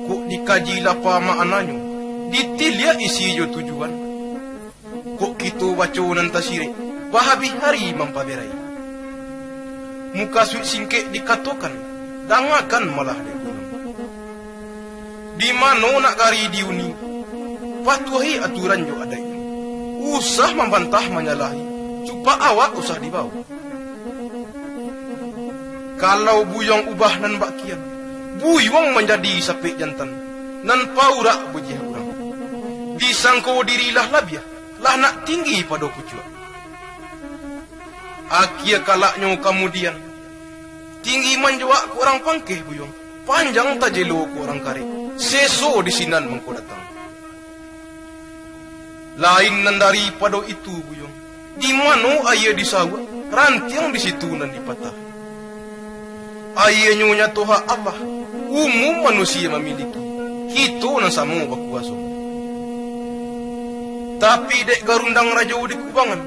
kok dikaji lapa maknanyo, ditiliak isi jo tujuan. Kok kito baco nan tasirek, bahabih ari mampaberai. Mukasuik singkek dikatokan, dangakan malah dek buyuang. Di mano nak gari diuni, patuahi aturan jo adaiknyo. Usah mambantah manyalahi, cupak awak usah dibawo. Kalau buyuang ubah nan bak kian, buyuang manjadi sapek jantan, nan paurak bujiah urang. Disangko diri lah labiah, lah nak tinggi pado pucuak. Akia kalaknyo kamudian, tinggi manjuak kok urang pangkeh buyuang, panjang tajelo kok urang karek, seso di sinan mangko datang. Lain nan daripado itu, buyuang, di mano aia disauak, rantiang di situ nan dipatah. Aianyo nyato hak Allah, umum manusia mamiliki, kito nan samo bakuwaso. Tapi dek garundang rajo di kubangan,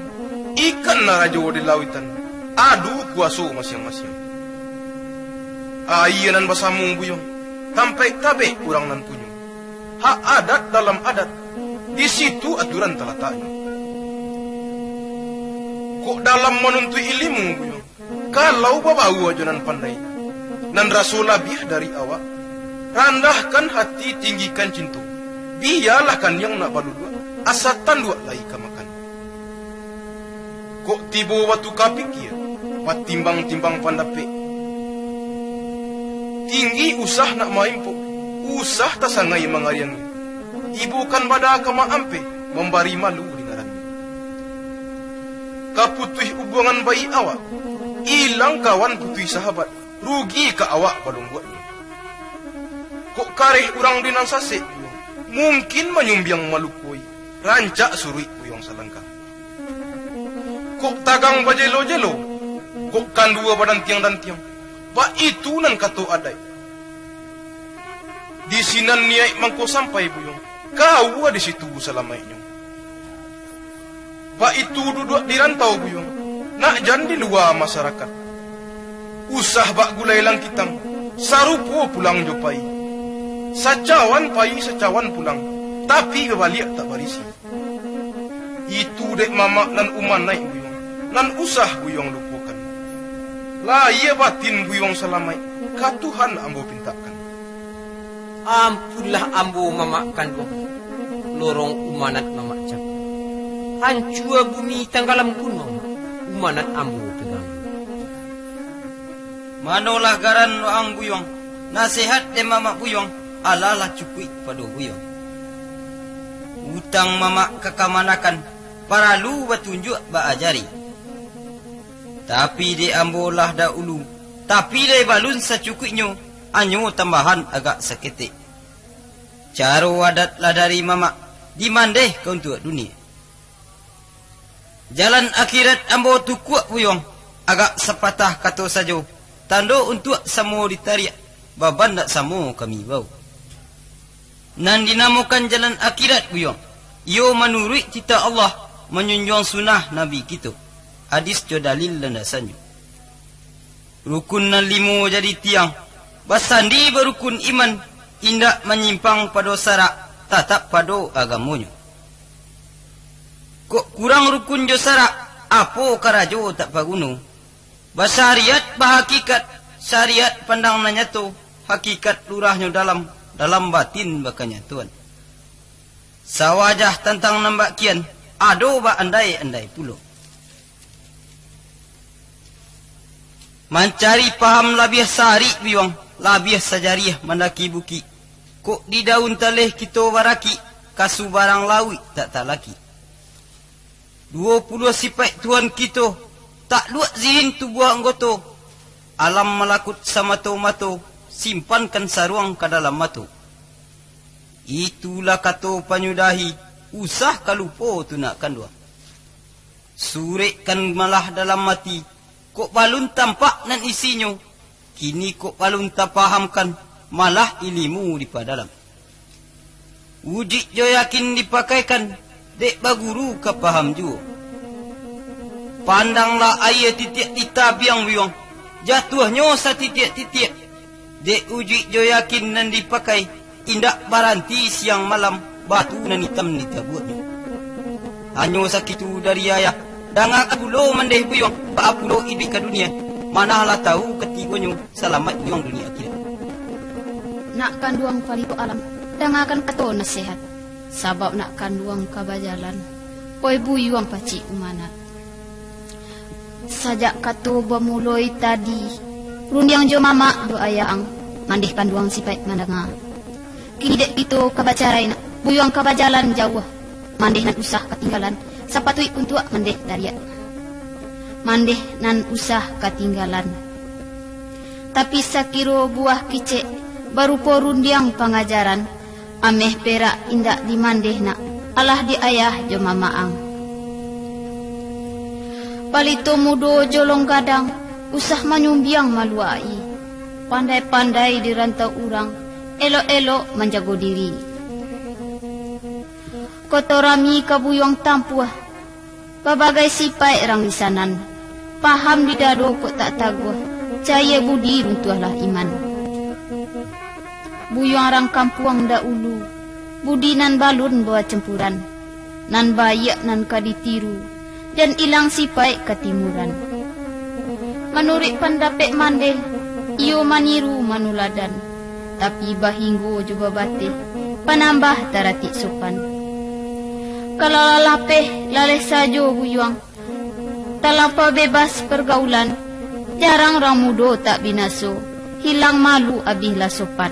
ikan nan rajo di lauitan, adu kuwaso masiang-masiang. Aia nan basamo, buyuang, tampaik tabek urang nan punyo. Hak adat dalam adat, di situ aturan talataknyo. Kok dalam manuntuik ilimu, buyuang, kalau babaua jo nan pandai, nan raso labiah dari awak, randahkan hati, tinggikan cinto, bialah kaniang nak baluduak, asa tanduak lai ka makan. Kok tibo batuka pikia, batimbang-timbang pandapek. Tinggi usah nak maimpok, usah tasangai mangariangi. Ibokan bada ka maampeh, mambari malu di ngarannyo. Ka putuih ubuangan bayi awak, ilang kawan putuih sahabat, rugi ka awak balungguaknyo. Kok kareh urang di nan sasek, mungkin manyumbiang malukoi, rancak suruik buyuang salangkah. Kok tagang bajelo-jelo, kok kandua badantiang-dantiang, baitu nan kato adaik. Di sinan niaik mangko sampai, buyuang, kaua di situ salamaiknyo. Baitu duduak di rantau, buyuang, nak jan di lua masarakat. Usah bak gulai langkitang, sarupo pulang jo pai. Sacawan pai, sacawan pulang, tapi babaliak tak barisi. Itu dek mamak nan umanaik buyuang, nan usah buyuang lupokan. Lahia batin buyuang salamaik, ka Tuhan ambo pintakkan. Ampunlah ambo mamak kanduang, lorong umanat mamak cako. Hancua bumi tanggalam gunuang, umanat ambo tanggalam. Manolah garan waang buyuang, nasihat dek mamak buyuang, alah lah cukuik pado buyuang. Utang mamak ka kamanakan, paralu batunjuak baajari. Tapi dek ambo lah daulu, tapi dek balun sacukuiknyo, anyo tambahan agak saketek. Caro adat lah dari mamak, dimandeh ka untuak dunia. Jalan akhirat ambo tukuak buyuang, agak sapatah kato sajo, tando untuak samo ditariak, baban dak samo kami bawo. Nan dinamokan jalan akhirat buyuang, iyo manuruik titah Allah, manjunjuang sunnah Nabi kito, hadis jo dalil landasannyo. Rukun nan limo jadi tiang, basandi barukun iman, indak manyimpang pado sarak, tatap pado agamonyo. Kok kurang rukun jo sarak, apo karajo tak paguno. Basariat bahakikat, sariat pandang nan nyato, hakikat lurahnyo dalam, dalam batin bakanyatoan. Sawajah tantang nan bak kian, ado bak andai-andai pulo. Mancari paham labiah sarik buyuang, labiah sajariah mandaki bukik. Kok di daun taleh kito barakik, ka subarang lauik tak talakik. Duo puluah sipaik Tuhan kito, takluak zihin tubuah anggoto. Alam malakut samato-mato, simpankan saruang ka dalam mato. Itulah kato panyudahi, usah ka lupo tu nak kanduang. Surek kan malah dalam ati, kok balun tampak nan isinyo, kini kok balun tapahamkan, malah ilimu dipadalam. Ujuik jo yakin dipakaikan, dek baguru ka paham juo. Pandanglah aia titiak di tabiang buyuang, jatuahnyo satitiak-titiak. Dek ujuik jo yakin nan dipakai, indak baranti siang malam, batu nan itam ditabuaknyo. Hanyo sakitu dari ayah, dangakan pulo mandeh buyuang, baa pulo iduik ka dunia, manah lah tawu katigonyo, salamaik buyuang dunia akhirat. Nak kanduang palito alam, dangakan kato nasihat, sabab nak kanduang ka bajalan, oi buyuang pacik umanat. Sajak kato bamuloi tadi, rundiang jo mamak jo ayah ang, mandeh kanduang sipaik mandanga. Kini dek kito ka bacarai nak, buyuang ka bajalan jauah, mandeh nan usah katinggalan, sapatuik untuak mandeh tariak. Mandeh nan usah katinggalan. Tapi sakiro buah kicek, barupo rundiang pangajaran, ameh perak indak dimandeh nak, alah di ayah jo mamak ang. Palito mudo jolong gadang, usah manyumbiang maluak-i. Pandai-pandai di rantau urang, elok-elok manjago diri. Koto rami ka buyuang tampuah, babagai sipaik rang di sanan, paham di dado kok tak taguah, cayie budi runtuahlah iman. Buyuang rang kampuang daulu, budi nan balun bawa campuran, nan baiak nan ka ditiru, jan ilang sipaik katimuran. Manuruik pandapek mandeh, iyo maniru manuladan, tapi bahinggo jo babateh, panambah taratik sopan. Kalau lah lapeh, laleh sajo buyuang, talampau bebas pargaulan, jarang rang mudo tak binaso, hilang malu abihlah sopan.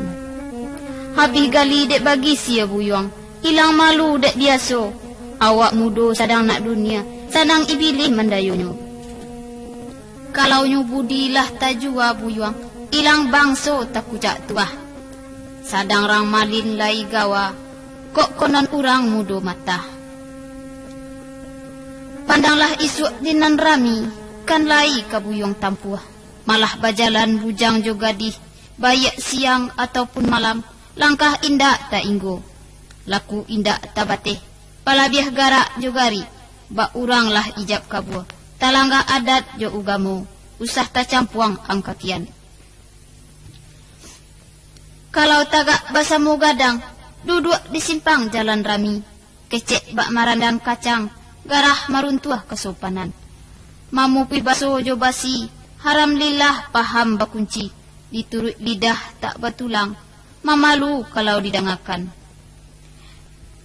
Habih gali dek bagisia buyuang, ilang malu dek biaso, awak mudo sadang nak dunia, sanang ibilih mandayonyo. Kalau nyo budi lah tajua buyuang, ilang bangso takucak tuah. Sadang rang malin lai gawa, kok konon urang mudo matah. Pandanglah isuak di nan rami, kan lai ka buyuang tampuah. Malah bajalan bujang jo gadih, baiak siang ataupun malam, langkah indak tainggo, laku indak tabateh, palabiah garak jo garik, bak urang lah ijab kabua, talangga adat jo ugamo, usah tacampuang angkakian. Kalau tagak basamo gadang, duduak di simpang jalan rami, kecek bak marandang kacang, garah maruntuah kasopanan. Mamupuih baso jo basi, haram lillah paham bakunci, dituruik lidah tak batulang, mamalu kalau didangakan.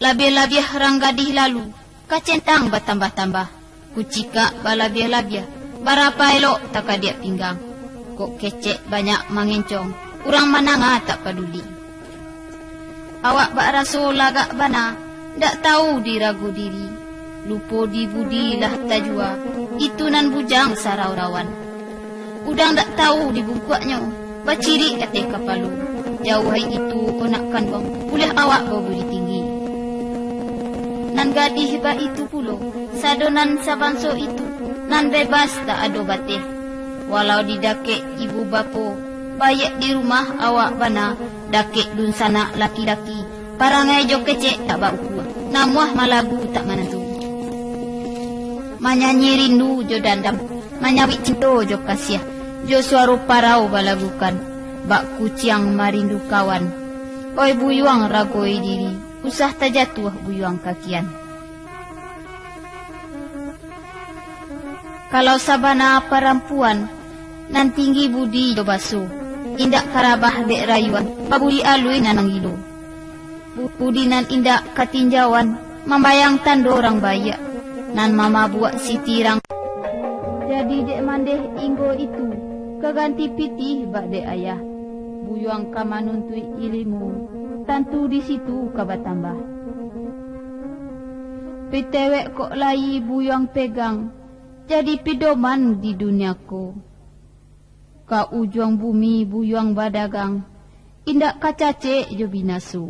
Labiah-labiah rang gadih lalu, kacentang batambah-tambah, kucikak balabiah-labiah, barapa elok takadiak pinggang. Kok kecek banyak mangencong, urang mandanga tak paduli. Awak bak raso lagak bana, dak tahu dirago diri. Lupo di budi lah tajua, itu nan bujang sarau rawan. Udang dak tahu dibungkuaknyo, bacirik ateh kapalo. Jauah hari itu onak kanduang, buliah awak babudi tinggi. Nan gadih baitu pulo, sado nan sabanso itu, nan bebas tak ado bateh. Walau didakek ibu bapo, baiak di rumah awak bana, dakek dunsanak laki-laki, parangai jo kecek tak baukua, namuah malagu tak manantu. Manyanyi rindu jo dandam, manyawik cinto jo kasiah, jo suaro parau balagukan, bak kuciang marindu kawan. Oi buyuang ragoi diri, usah tajatuah buyuang kakian. Kalau sabana parampuan, nan tinggi budi jo baso, indak karabah dek rayuan, babudi alui nan manggilo. Bu-, budi nan indak katinjauan, mambayang tando urang baiak, nan mamabuak sitirang. Jadi dek mandeh inggo itu, ka ganti pitih bak dek ayah. Buyuang ka manuntuik ilimu, tantu di situ ka batambah. Pitewek kok lai buyuang pegang, jadi pidoman di dunia ko. Ka ujuang bumi buyuang badagang, indak ka cacek jo binaso.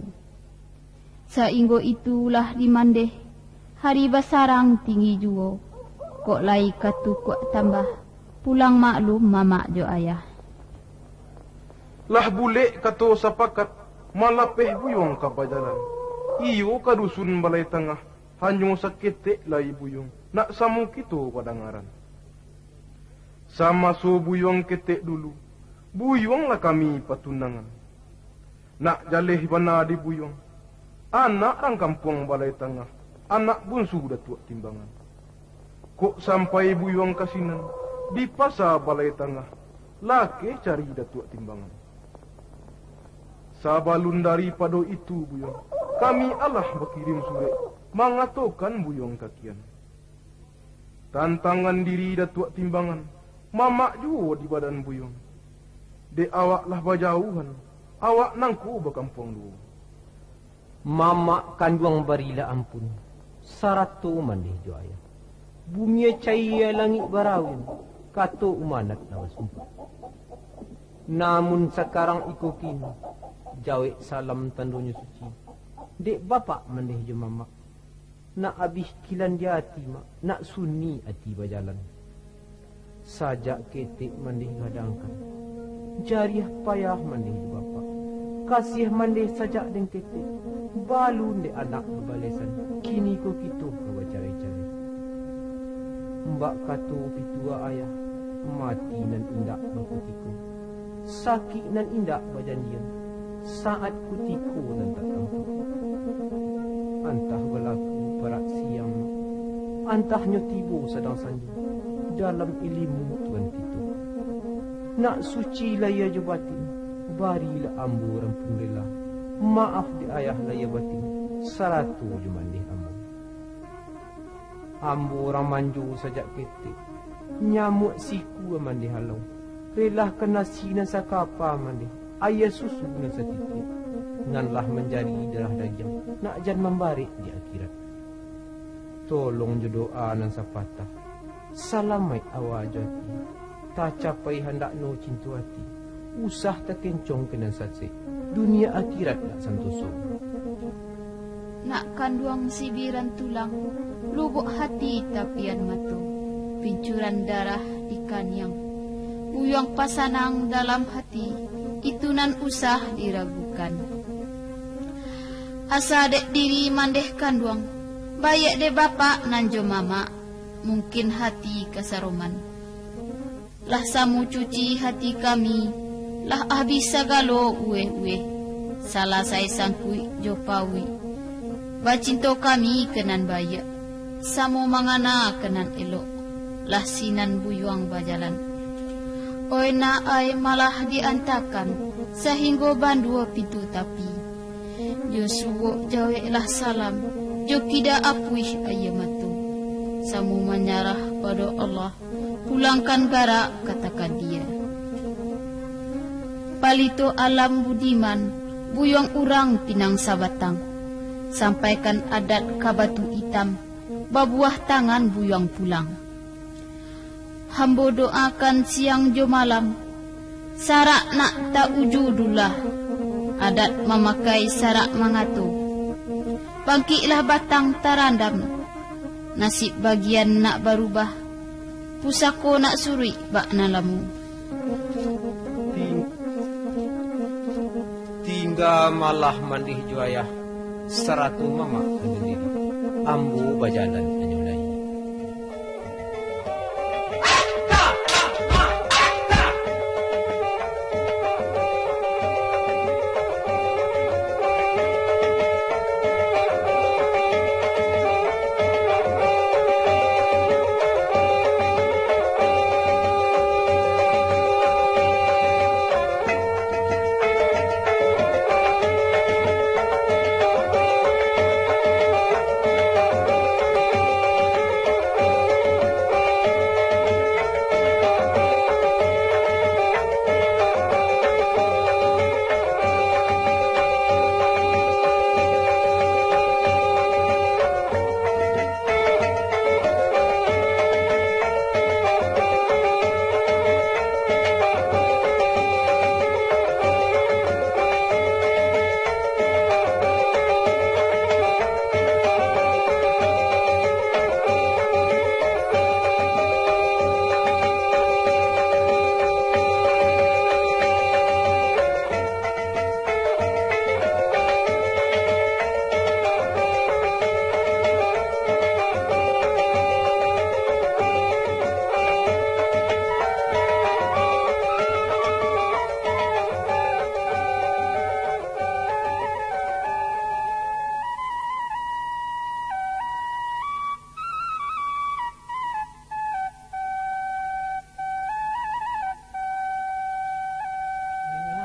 Sainggo itulah di mandeh, hari basarang tinggi juo, kok lai ka tukuak tambah, pulang maklum mamak jo ayah. Lah bulek kato sapakat, malapeh buyuang ka bajalan. Iyo ka dusun Balai Tangah, hanyo saketek lai buyuang, nak samo kito badangaran. Samaso buyuang ketek dulu, buyuang lah kami patunangan. Nak jaleh bana di buyuang, anak rang kampuang Balai Tangah, anak bunsu Datuak Timbangan. Kok sampai buyuang ka sinan, di pasa Balai Tangah, lakeh cari Datuak Timbangan. Sabalun daripado itu, buyuang, kami alah bakirim surek, mangatokan buyuang kakian. Tantangan diri Datuak Timbangan, mamak juo di badan buyuang. Dek awak lah bajauhan, awak nangko bakampuang duo. Mamak kanduang barilah ampun, sarato mandeh jo ayah. Bumi cayia langik barawin, kato umanat lah basumpah. Namun sakarang iko kini, jawek salam tandonyo suci. Dek bapak mandeh jo mamak, nak abih kilan di ati, Mak, nak suni ati bajalan. Sajak ketek mandeh gadangkan, jariah payah mandeh di bapak, kasiah mandeh sajak den ketek, balun dek anak babalesan, kini ko kito ka bacarai-carai. Mbak kato pitua ayah, mati nan indak bakutiko. Sakik nan indak bajanjian, saat kutiko nan tak tampuah. Antah balaku parak siang, antah nyo tibo sadang sanjo, dalam ilimu Tuan kito. Nak suci lahia jo batin, barilah ambo rampun rela, maaf di ayah lahia batin, sarato jo mandeh ambo. Ambo urang manjo sajak ketek, nyamuak siku mandeh halau, relahkan nasi nan sakapa mandeh, aia susu nan satitiak, nan lah manjadi darah dagiang, nak jan mambarek di akhirat. Tolong jo doa nan sapatah, salamaik awa jo ati, tacapai handakno cinto ati, usah takencong ka nan sasek, dunia akhirat nak santoso. Nak kanduang sibiran tulang, lubuak hati tapian mato, pincuran darah di kaniang. Buyuang pasanang dalam hati, itu nan usah diragukan. Asa dek diri mandeh kanduang, baiak dek bapak nan jo mamak, mungkin hati kasaroman. Lah samo cuci hati kami, lah abih sagalo uweh-uweh, salasai sangkuik jo pauik. Bacinto kami ka nan baiak, samo mangana ka nan elok, lah sinan buyuang bajalan. Oih nak ai malah diantakan, sahinggo banduo pintu tapi. Jo suok jaweklah salam, jo kida apuih aia mato. Samo manyarah pado Allah, pulangkan garak ka takadia. Palito alam budiman, buyuang urang pinang sabatang. Sampaikan adat ka batu itam, babuah tangan buyuang pulang. Hambo doakan siang jo malam, sarak nak tauju dulah, adat mamakai sarak mangato. Bangkiklah batang tarandam, nasib bagian nak barubah, pusako nak suruik bak nan lamo. Ting-, tingga malah mandeh jo ayah, sarato mamak mandeh. Ambo bajalan hanyo lai.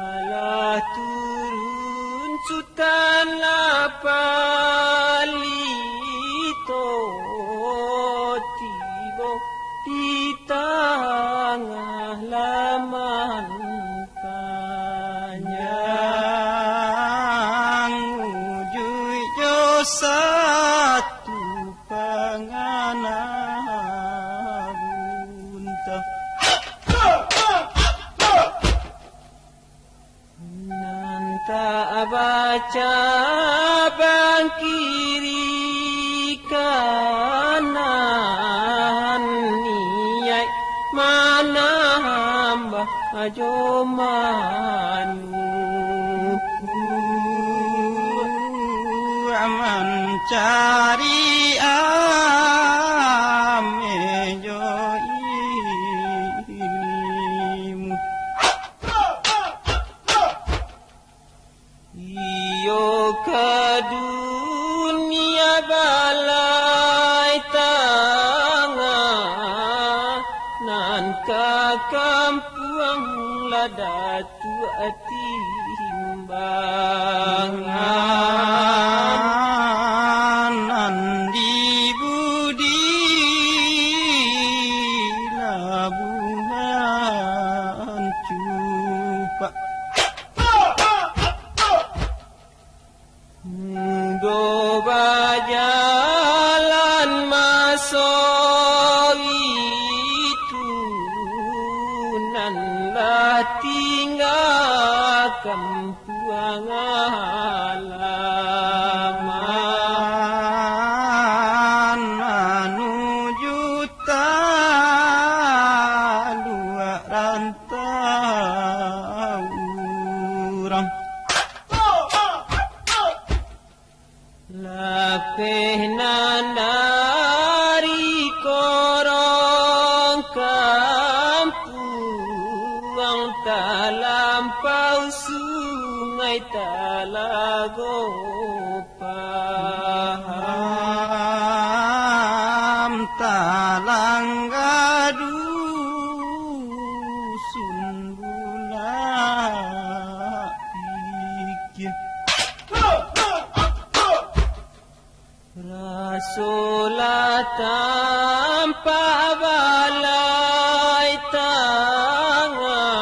Alah turun Sutan, lah palito tibo di tangah laman panjang, ujuik jo satu pangana buntah. Nan tak bacabang kiri kanan, niaik manambah jo manuruik, mancari ameh jo ilmu. Iyo ka dunia balai tangah, nan ka kampuang lah datuak timbangan, nan di budi labuhan cupak. Ndo bajalan maso itu, nan lah tingga kampuang halaman, manuju taluak rantau urang. Lapeh nan dari korong kampuang, talampau sungai Talago Paham, talangga dusun Bulak Pikir. Rasolah tampak balai tangah,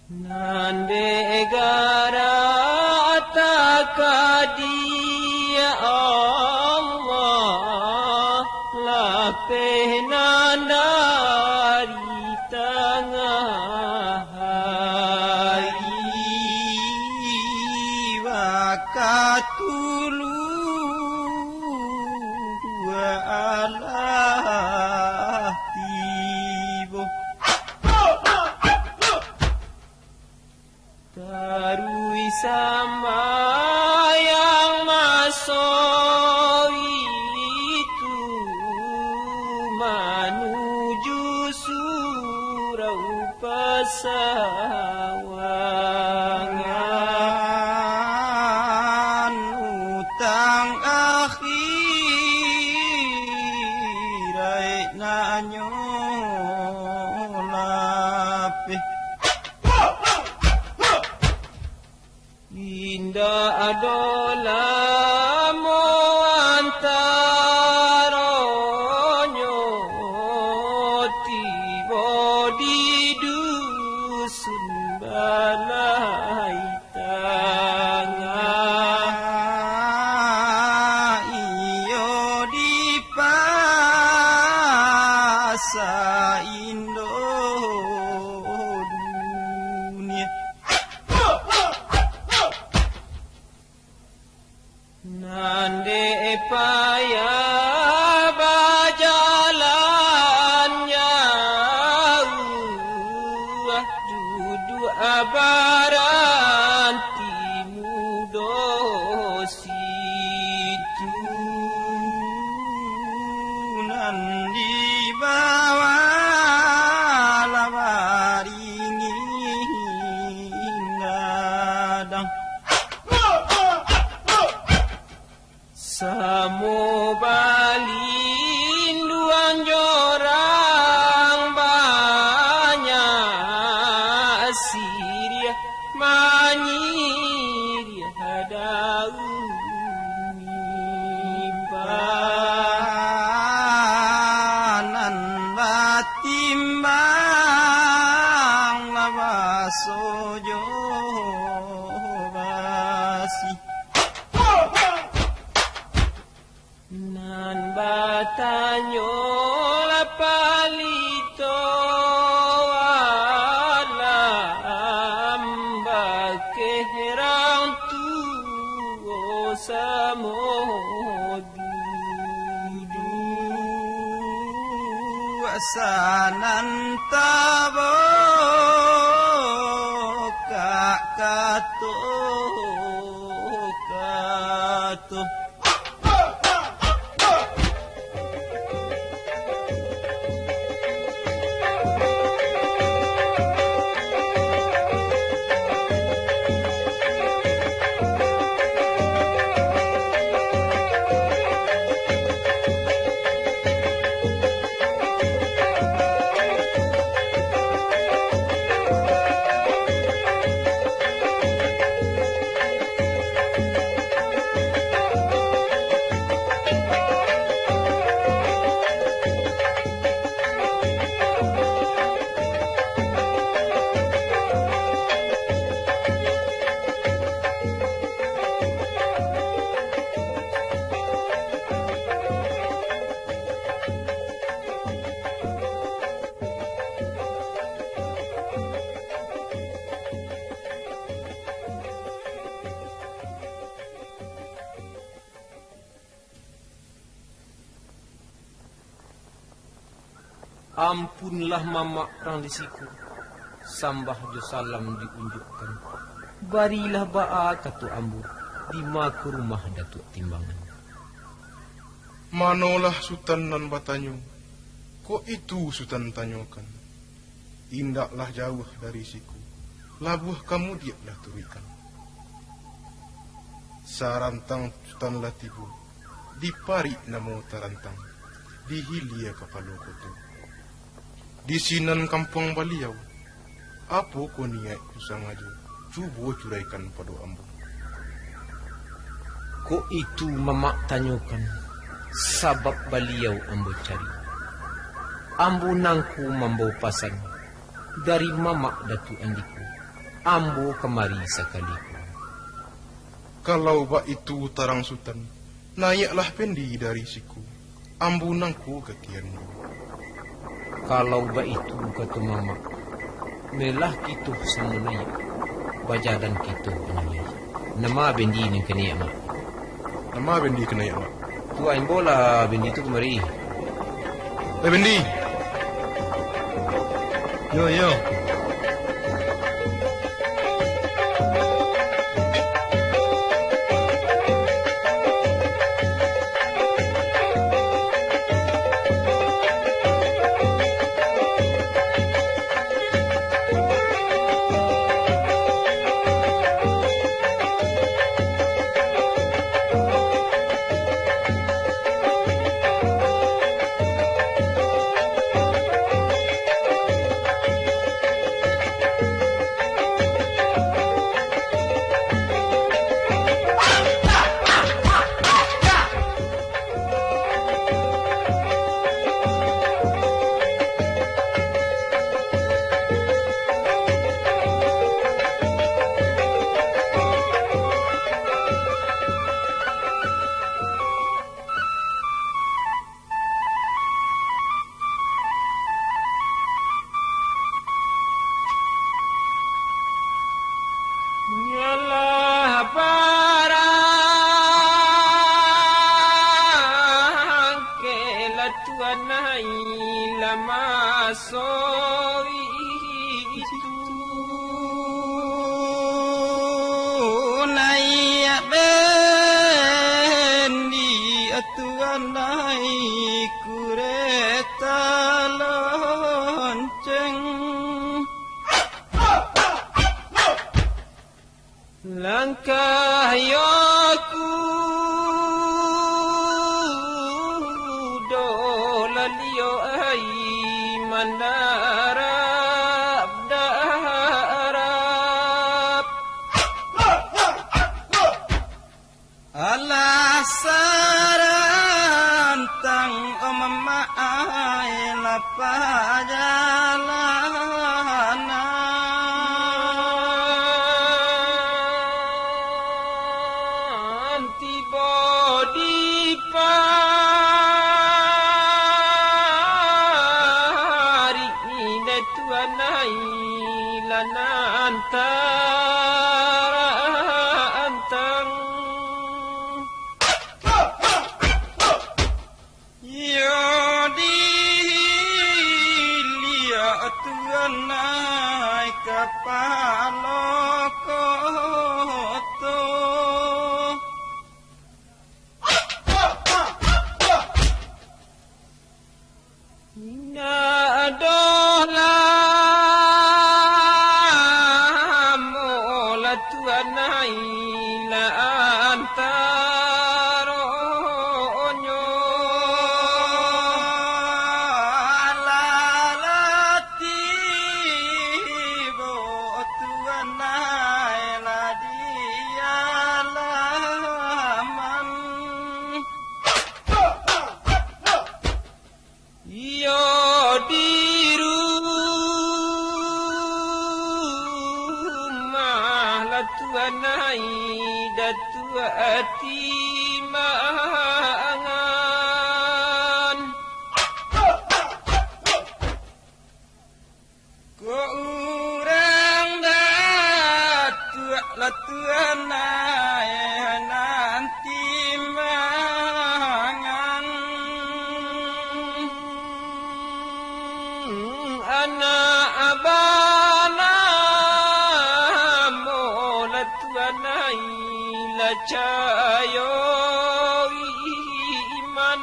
Nan dek gara takadiak Allah, lapeh nan dari tangah hari, wakatu luwa alah tibo. Taruih sambayang maso itu, manuju surau pasawangan. Utang akhiraik nanyo lapeh. Indak ado lamo antaronyo, tibo di dusun balai tangah, iyo di pasa Indo dunia. Nan dek payah bajalan jauah, duduak baranti mudo situ. Nan di bawah lah baringin gadang. Samo balinduang jo urang banyak, siriah manyiriah daun nipah. Nan batimbang lah baso jo basi. Nan batanyo lah palito alam, bakeh urang tuo samo duduak. Sanan tabukak kato-kato. Ampunlah mamak rang di siko, sambah jo salam diunjuakkan. Barilah baa kato ambo, dima ka rumah Datuak Timbangan. Manolah Sutan nan batanyo? Kok itu Sutan tanyokan? Indaklah jauah dari siko, labuah ka mudiak lah turuikkan. Sarantang Sutan lah tibo, di parik namo tarantang, di hilia kapalo koto. Di sinan kampuang baliau. Apo ko niaik tu sangajo? Cubo curaikan pado ambo. Kok itu mamak tanyokan, sabab baliau ambo cari. Ambo nangko mambao pasan dari mamak Datuak Andiku, ambo kamari sakali ko. Kalau baitu tarang Sutan, naiaklah Pendi dari siko. Ambo nangko ka kian. Kalau baitu kato mamak, malah kito samo naiak, bajalan kito anam lai. Nama Bendi nan ka naiak, Mak? Nama Bendi ka naiak, Mak? Tu, a, imbolah Bendi tu kamari. Eh, Bendi! Yo, yo. Nyalah barang ke lah tuanai lah maso itu. Naiak Bendi tuanai kureta lonceng. Langkah yo kudo lalio ai mandarap-darap. Alah sarantang, o mamak ai, lah pajalanan. Tibo di parik, tuanai lah nan tarantang. Iyo diliak tuanai kapalo koto. Indak doh lamo lah tuanai lah antaronyo. Alah lah tibo tuanai lah di alaman. Iyo di rumah lah tuanai Datuak Timangan. Ko urang Datuak lah tuanai nan Timangan. Anak banamo lah tuanai lah cayo iman.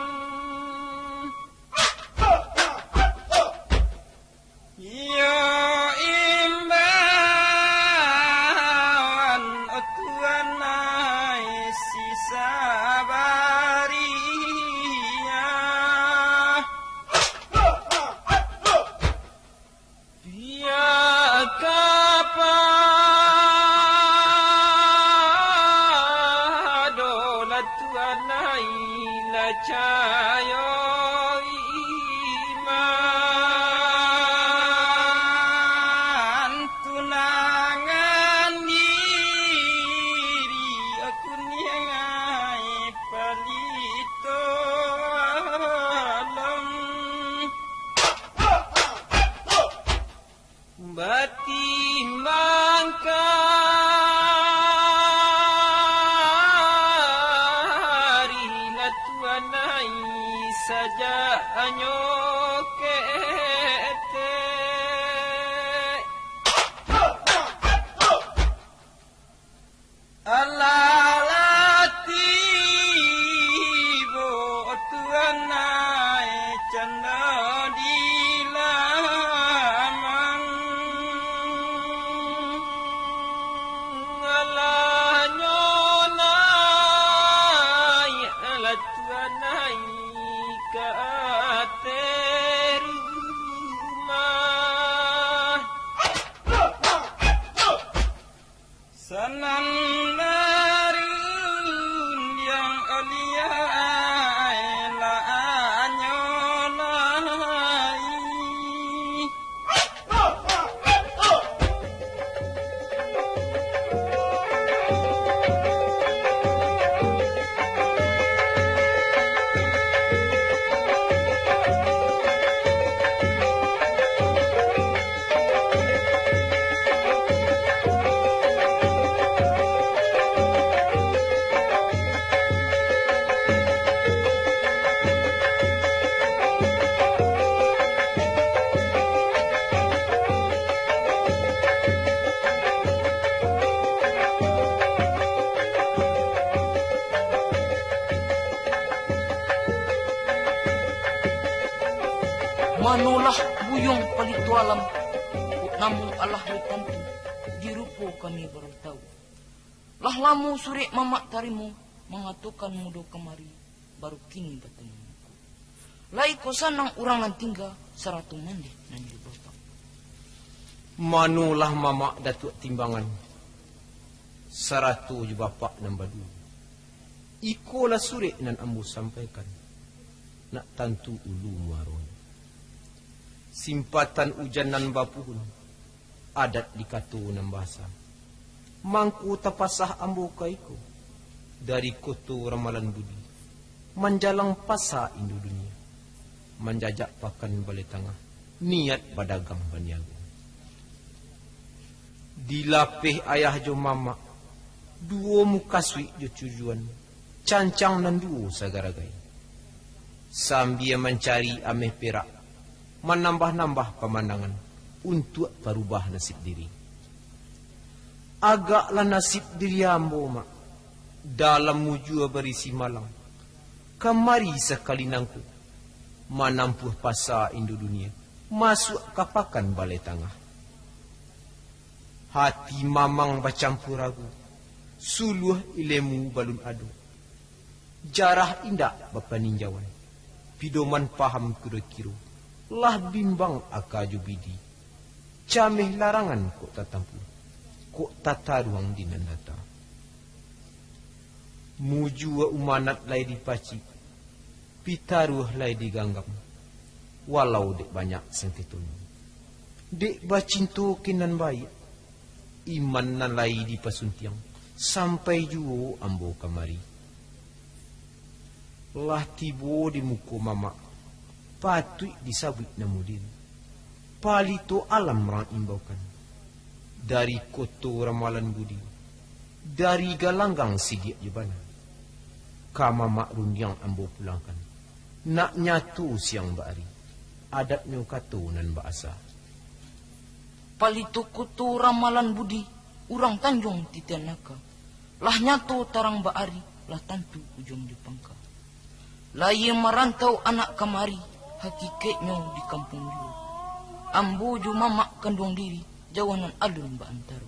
Iyo imbauan, o tuanai, si Sabariah. Pihak kapado lah Batimbang kari lah tuanai sajak anyo ketek. Alah lah tibo tuanai cando di laman. Alah nyo naiak lah tuanai ka ateh rumah. Sanan darun yang oliai lah anyo lai. Manolah buyuang palito alam, kok namo alah yo tantu, di rupo kami baru tahu. Lah lamo surek mamak tarimo, mangatokan mudo kamari, baru kini batemu. Lai ko sanang urang nan tingga, sarato mandeh nan jo bapak. Manolah mamak Datuak Timbangan, sarato jo bapak nan baduo. Ikolah surek nan ambo sampaikan, nak tantu ulu muaronyo. Simpatan ujan nan bapuhun, adat di kato nan basa. Mangko tapasah ambo ka iko, dari koto Ramalan Budi, manjalang pasa Indo Dunia, manjajak pakan Balai Tangah, niat badagang baniago. Dilapeh ayah jo mamak, duo mukasuik jo cujuan, cancang nan duo sagaragai. Sambia mancari ameh perak, manambah-nambah pamandangan, untuak parubah nasib diri. Agaklah nasib diri ambo, Mak, dalam mujua barisi malang, kamari sakali nangko, manampuah pasa Indo Dunia, masuak ka pakan Balai Tangah. Hati mamang bacampua ragu, suluah ilemu balun ado. Jarah indak bapaninjauan, pidoman paham kiro-kiro, lah bimbang aka jo bidi. Cameh larangan kok tatampuah, kok tataruang di nan data. Mujua umanat lai dipacik, pitaruah lai diganggam, walau dek banyak sangketonyo. Dek bacinto ka nan baiak, iman nan lai dipasuntiang, sampai juo ambo kamari. Lah tibo di muko mamak, patuik disabuik namo diri. Palito alam rang imbaukan, dari koto Ramalan Budi, dari galanggang sigiak jo bana. Ka mamak rundiang ambo pulangkan, nak nyato siang baari, adatnyo kato nan baasa. Palito koto Ramalan Budi, urang Tanjuang Titian Naka. Lah nyato tarang baari, lah tantu ujuang jo pangka. Layie marantau anak kamari, hakikaiknyo di kampuang juo. Ambo jo mamak kanduang diri, jauah nan alun baantaro.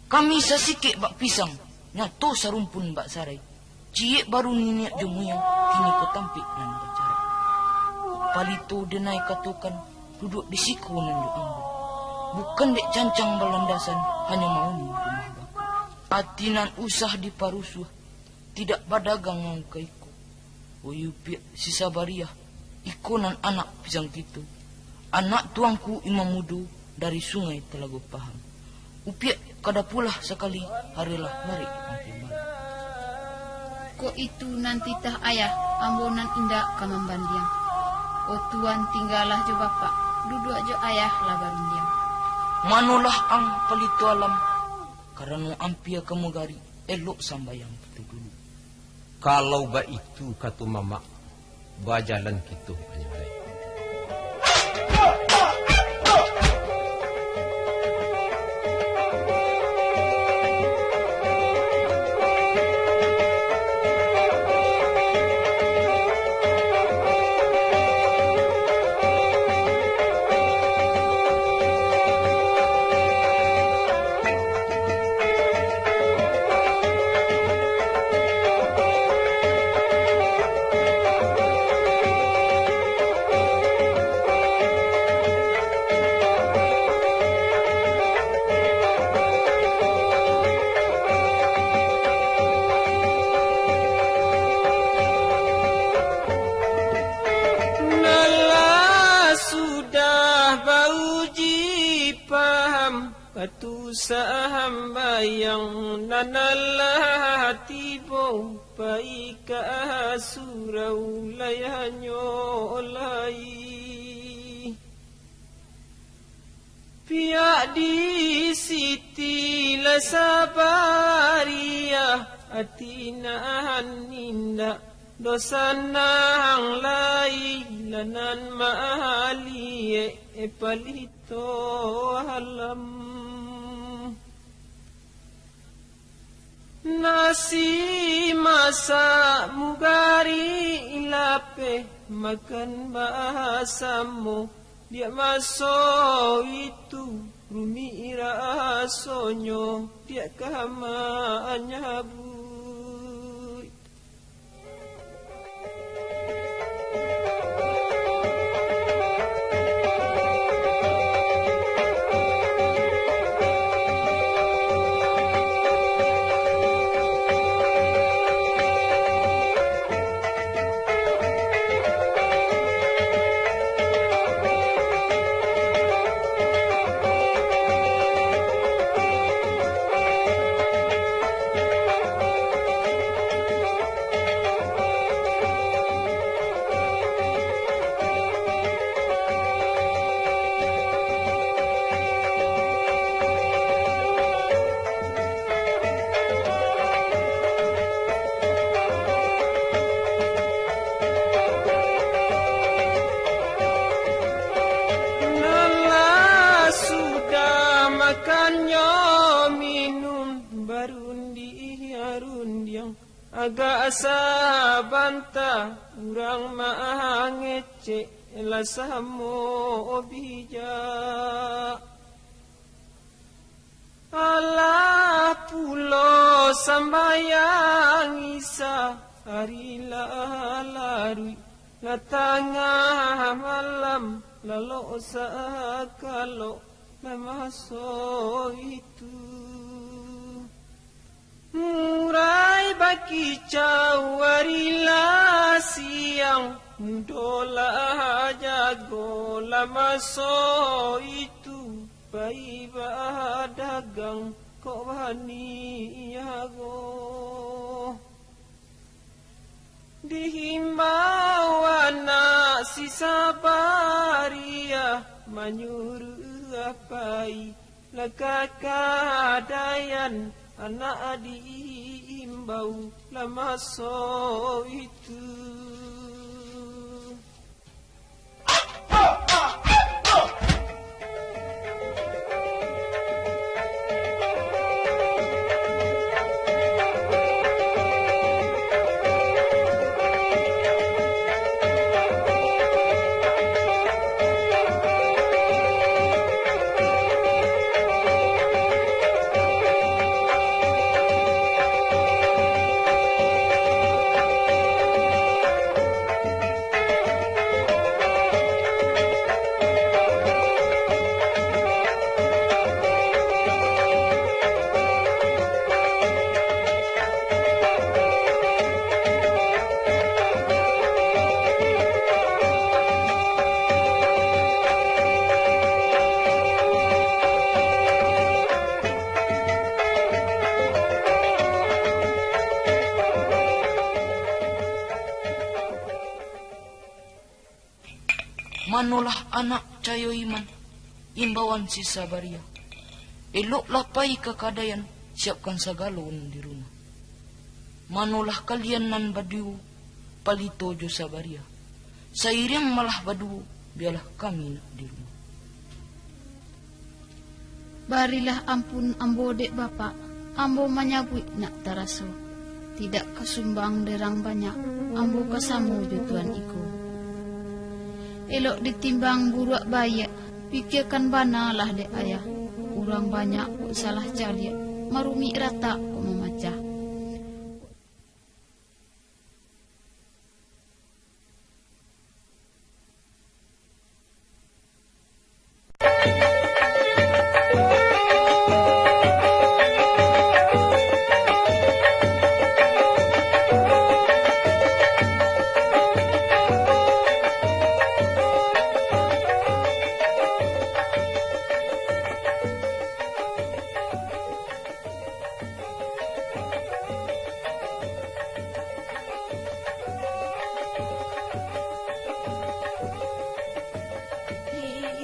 Kami sasikek bak pisang, nyato sarumpun bak sarai. Ciek baru niniak jo muyang, kini ko tampek nan bajarak. Palito denai katokan, duduak di siko nan jo ambo. Bukan dek cancang balandasan, hanyo mauni rumah bako. Ati nan usah diparusuah, tidak badagang nan ka iko. Oyu piak si Sabariah, iko nan anak pisang kito. Anak tuangku Imam Mudo dari Sungai Talago Pahang. Upiak kada pulah sakali, harilah barek mampimbalan. Kok itu nan titah ayah, ambo nan indak ka mambandiang. O tuan tinggalah jo bapak, duduak jo ayah lah barundiang. Manolah ang palito alam, karano ampia ka magari, elok sambayang kito dulu. Kalau baitu kato mamak, bajalan kito, anyo lai. Nan lah sudah bauji paham, batu sambayang, nan lah tibo pai ka surau, lai hanyo lai. Pihak di Siti lah sabariah, ati nan indak dosa nan lai, lah nan maaliak palito alam. Nasi masak mugari lapeh, makan basamo. Diak maso itu, rumik rasonyo, diak ka manyabuik. Nan lah sudah makan jo minun, barundiang-rundiang, agak sabanta urang mangecek, lah samo bijak. Alah pulo sambayang Isya, ari lah laruik, lah tangah malam, lalok sakalok, lah maso itu. Murai bakicau ari lah siang, mudo lah jago, lah maso itu. Pai badagang kok baniago. Dihimbau anak si Sabariah, manyuruah pai lah ka gadaian, anak diimbau lah maso itu. Manolah anak cayo iman, imbauan si Sabariah. Eloklah pai ka kadaian, siapkan sagalo nan di rumah. Manolah kalian nan baduo, Palito jo Sabariah. Sairiang malah baduo, bialah kami nak di rumah. Barilah ampun ambo dek Bapak, ambo manyabuik nak taraso. Tidak ka sumbang derang banyak, ambo ka samo jo Tuan iko. Elok ditimbang buruak baiak, pikiakan banalah dek Ayah. Urang banyak kok salah caliak, marumik ratak kok mamacah.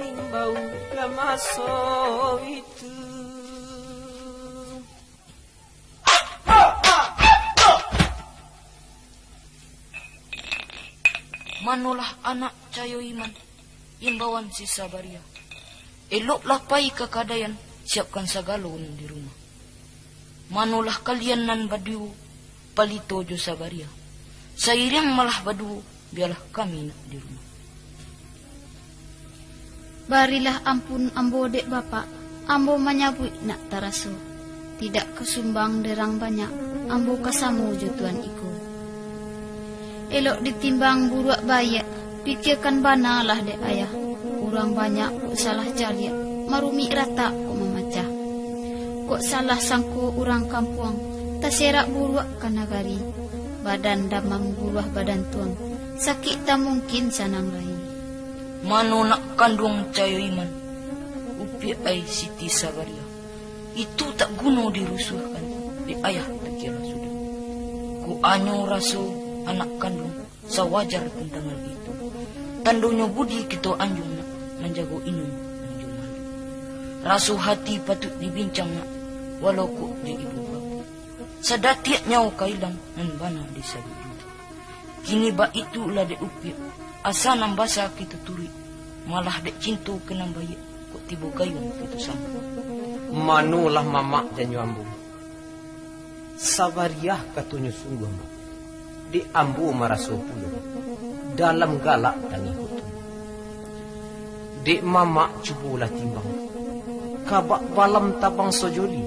Imbau ka maso itu. Manolah anak Cayo Iman, imbauan si Sabariah. Eloklah pai ka kadaian, siapkan sagalo nan di rumah. Manolah kalian nan baduo, Palito jo Sabariah. Sairiang malah baduo, bialah kami nak di rumah. Barilah ampun ambo dek Bapak, ambo manyabuik nak taraso. Tidak ka sumbang derang banyak, ambo ka samo jo Tuan iko. Elok ditimbang buruak baiak, pikiakan banalah dek Ayah. Urang banyak kok salah caliak, marumik ratak kok mamacah. Kok salah sangko urang kampuang, taserak buruak ka nagari. Badan damam buruah badan tuang, sakik tamungkin sanang lai. Mano nak kanduang Cayo Iman, upiak ai Siti Sabariah. Itu tak guno dirusuahkan, dek Ayah pikialah sudah. Kok anyo raso anak kanduang, sawajar tantangan itu. Tandonyo budi kito anjuang nak manjago inun nan jo mandu. Raso hati patuik dibincang nak, walau kok jo ibu bapak. Sadatiak nyawo ka ilang nan bana disabuik juo. Kini baitu lah dek upiak, asa nan basa kito turuik, malah dek cinto ka nan baiak, kok tibo gayuang kito sambah. Manolah mamak janyo ambo. Sabariah katonyo sungguah, Mak. Dek ambo maraso pulo, dalam galak tangih ko tu. Dek mamak cubolah timbang, kabak balam tabang sojoli,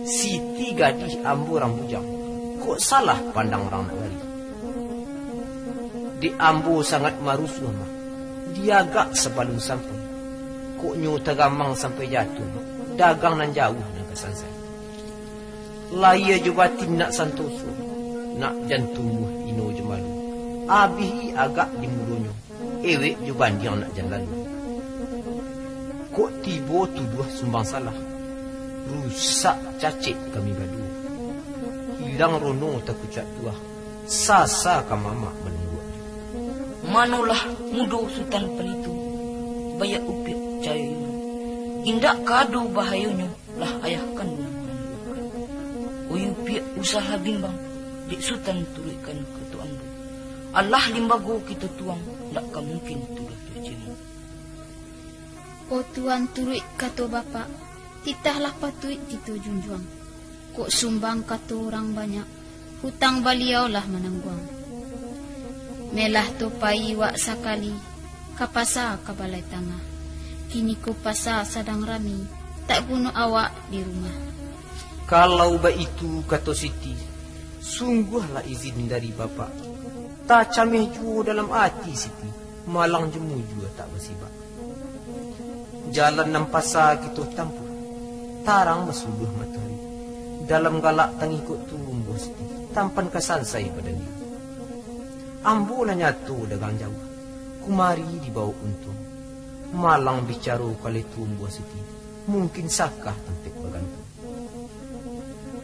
Siti gadih ambo rang bujang, kok salah pandang rang nak bari. Dek ambo sangat marusuah, Mak, diagak sabalun sampai, kok nyo tagamang sampai jatuah, Mak, dagang nan jauah nan ka sansai. Lahia jo batin nak santoso, nak jan tumbuah ino jo malu. Abih agak di mulonyo, ewek jo bandiang nak jan lalu. Kok tibo tuduah sumbang salah, rusak cacek kami baduo. Hilang rono takucak tuah, sasa ka mamak malungguak. Manolah mudo Sutan Palito, baiak upiak Cayo Iman. Indak ka ado bahayonyo, lah ayah kanduang nan dibuakan. Oih upiak usahlah bimbang, dek Sutan turuikkan kato ambo. Alah limbago kito tuang, ndak ka mungkin tuduah jo cimok. Oh Tuan, turuik kato Bapak, titahlah patuik kito junjuang. Kok sumbang kato urang banyak, hutang Baliau lah manangguang. Melah tu pai wak sakali, ka pasa ka Balai Tangah. Kini ko pasa sadang rami, tak guno awak di rumah. Kalau baitu kato Siti, sungguahlah izin dari Bapak. Tacameh juo dalam ati Siti, malang jo mujua tak basibak. Jalan nan pasa kito tampuah, tarang basuluah matoari. Dalam galak tangih kok turun buah Siti, tampan ka sansai badan diri. Ambo lah nyato dagang jauah, kumari dibawa untuang. Malang bicaro kalai turun buah Siti, mungkin sakah tampek bagantuang.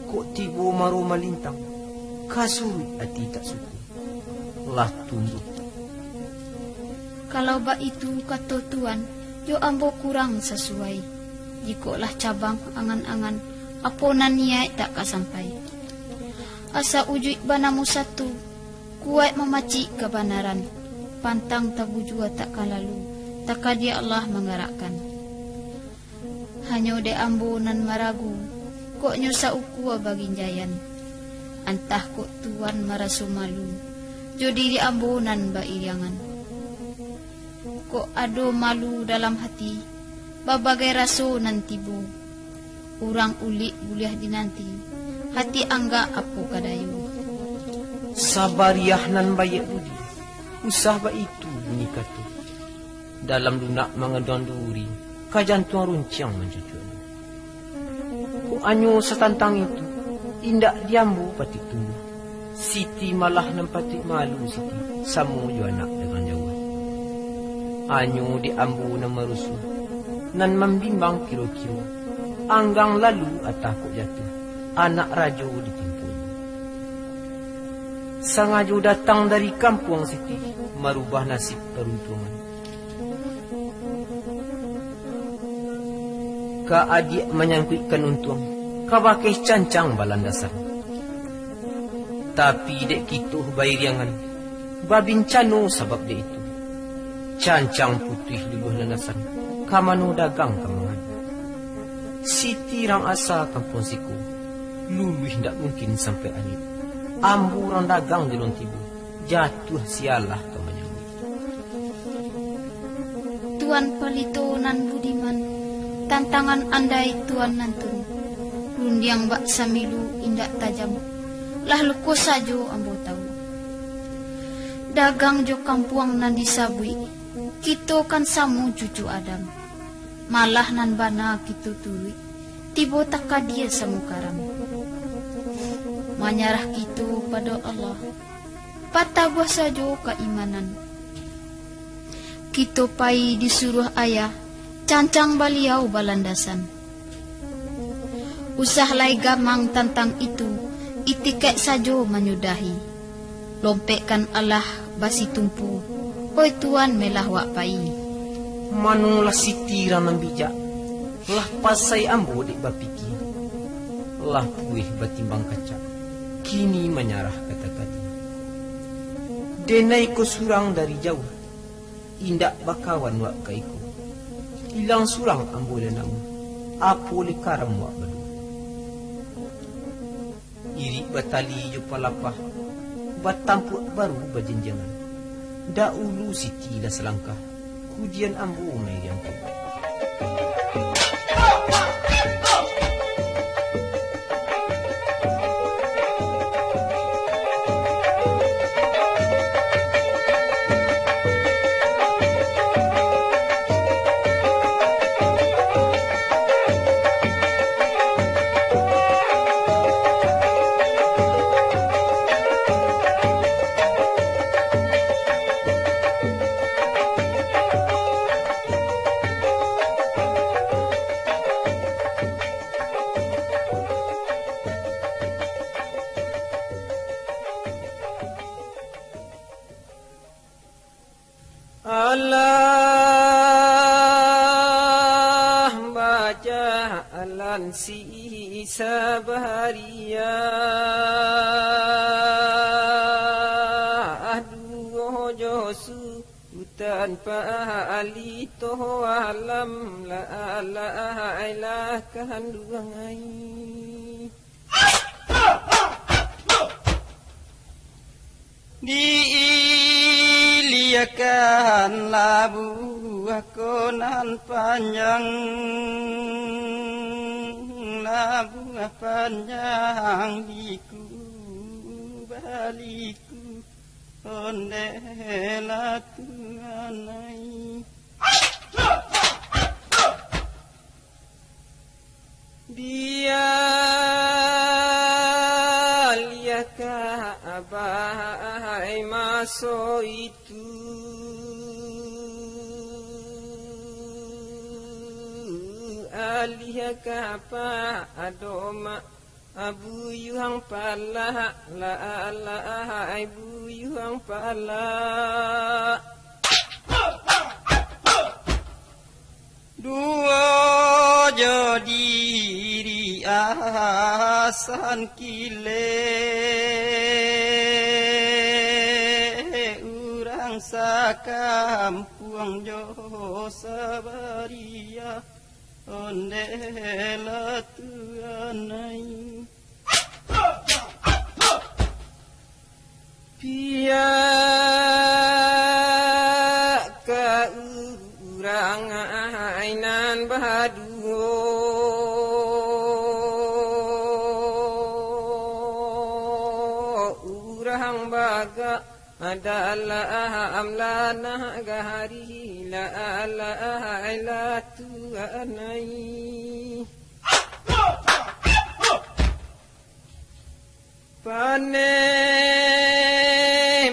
Kok tibo maro malintang, ka suruik ati tak suko, lah tumbuah. Kalau baitu kato Tuan, jo ambo kurang sasuai. Jikok lah cabang angan-angan, apo nan niaik tak ka sampai. Asa ujuik banamo satu, kuaik mamacik kabanaran, pantang tabujua tak ka lalu, takadia Allah manggarakkan. Hanyo dek ambo nan maragu, kok nyo saukua baginjaian. Antah kok Tuan maraso malu, jo diri ambo nan bairiangan. Kok ado malu dalam hati, babagai raso nan tibo. Urang ulik buliah dinanti, hati anggak apo ka dayo. Sabariah nan baiak budi, usah baitu bunyi kato. Dalam lunak mangaduang duri, ka jantuang runciang mancucuak. Kok anyo satantang itu, indak di ambo patuik tumbuah. Siti malah nan patuik malu Siti, samo jo anak dagang jauah. Anyo dek ambo nan marusuah, nan mambimbang kiro-kiro, anggang lalu atah kok jatuah, anak rajo ditimponyo. Sangajo datang dari kampuang Siti, marubah nasib paruntuangan. Ka adiak manyangkuikkan untuang, kabakeh cancang balandasan. Tapi dek kito bairiangan, babincano sabab dek itu. Cancang putuih luluah landasan, ka mano dagang ka mangadu. Siti rang asa kampuang siko, luluih ndak mungkin sampai alit. Ambo rang dagang di Lontibo, jatuah sialah ka manyambuik. Tuan Palito nan budiman, tantangan andai Tuan nantun. Rundiang bak samilu indak tajam, lah luko sajo ambo tawu. Dagang jo kampuang nan disabuik, kito kan samo cucu Adam. Malah nan bana kito turuik, tibo takadia samo karam. Manyarah kito pado Allah, pataguah sajo kaimanan. Kito pai disuruah ayah, cancang baliau balandasan. Usah lai gamang tantang itu, itikaik sajo manyudahi. Lompekkan alah basitumpu, oi Tuan melah wak pai. Manolah Siti rang nan bijak, lah pasai ambo dek bapikia, lah puih batimbang kacak, kini manyarah ka takadia. Denai ko surang dari jauah, indak bakawan wak ka iko. Ilang surang ambo lah namo, apo leh karam wak baduo. Irik batali jo palapah, batampuak baru bajanjangan. Daulu Siti lah salangkah, kudian ambo mairiang ko. Alah bajalan si Sabariah, duo jo Sutan Palito, alam lah, lah kanduang ai. Diiliakan labuah ko nan panjang, labuah panjang di kubaliku, ondeh lah Tuan ai. Dialiah ka Abah ai maso itu, aliah ka Pak Adomak, Abuyuang Palak, lah, lah, ai Buyuang Palak. Duo jo Diri asan kilek urang sakampuang jo sabariah, ondeh lah tuanai. Piak ka urang ai nan baduo, urang bagak adalah amlanah gahari lah alah ai lah tuanai. Paneh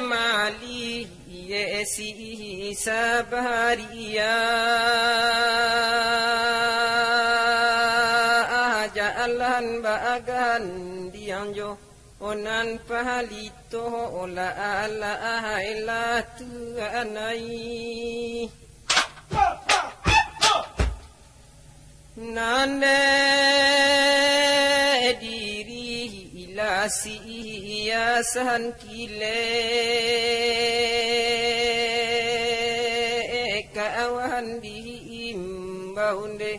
malih iye si sabariah, jalan bagandiang jo onan palito lah alah ai lah tuanai. Nan dek diri lah sia sangkilek, kawan diimbau dek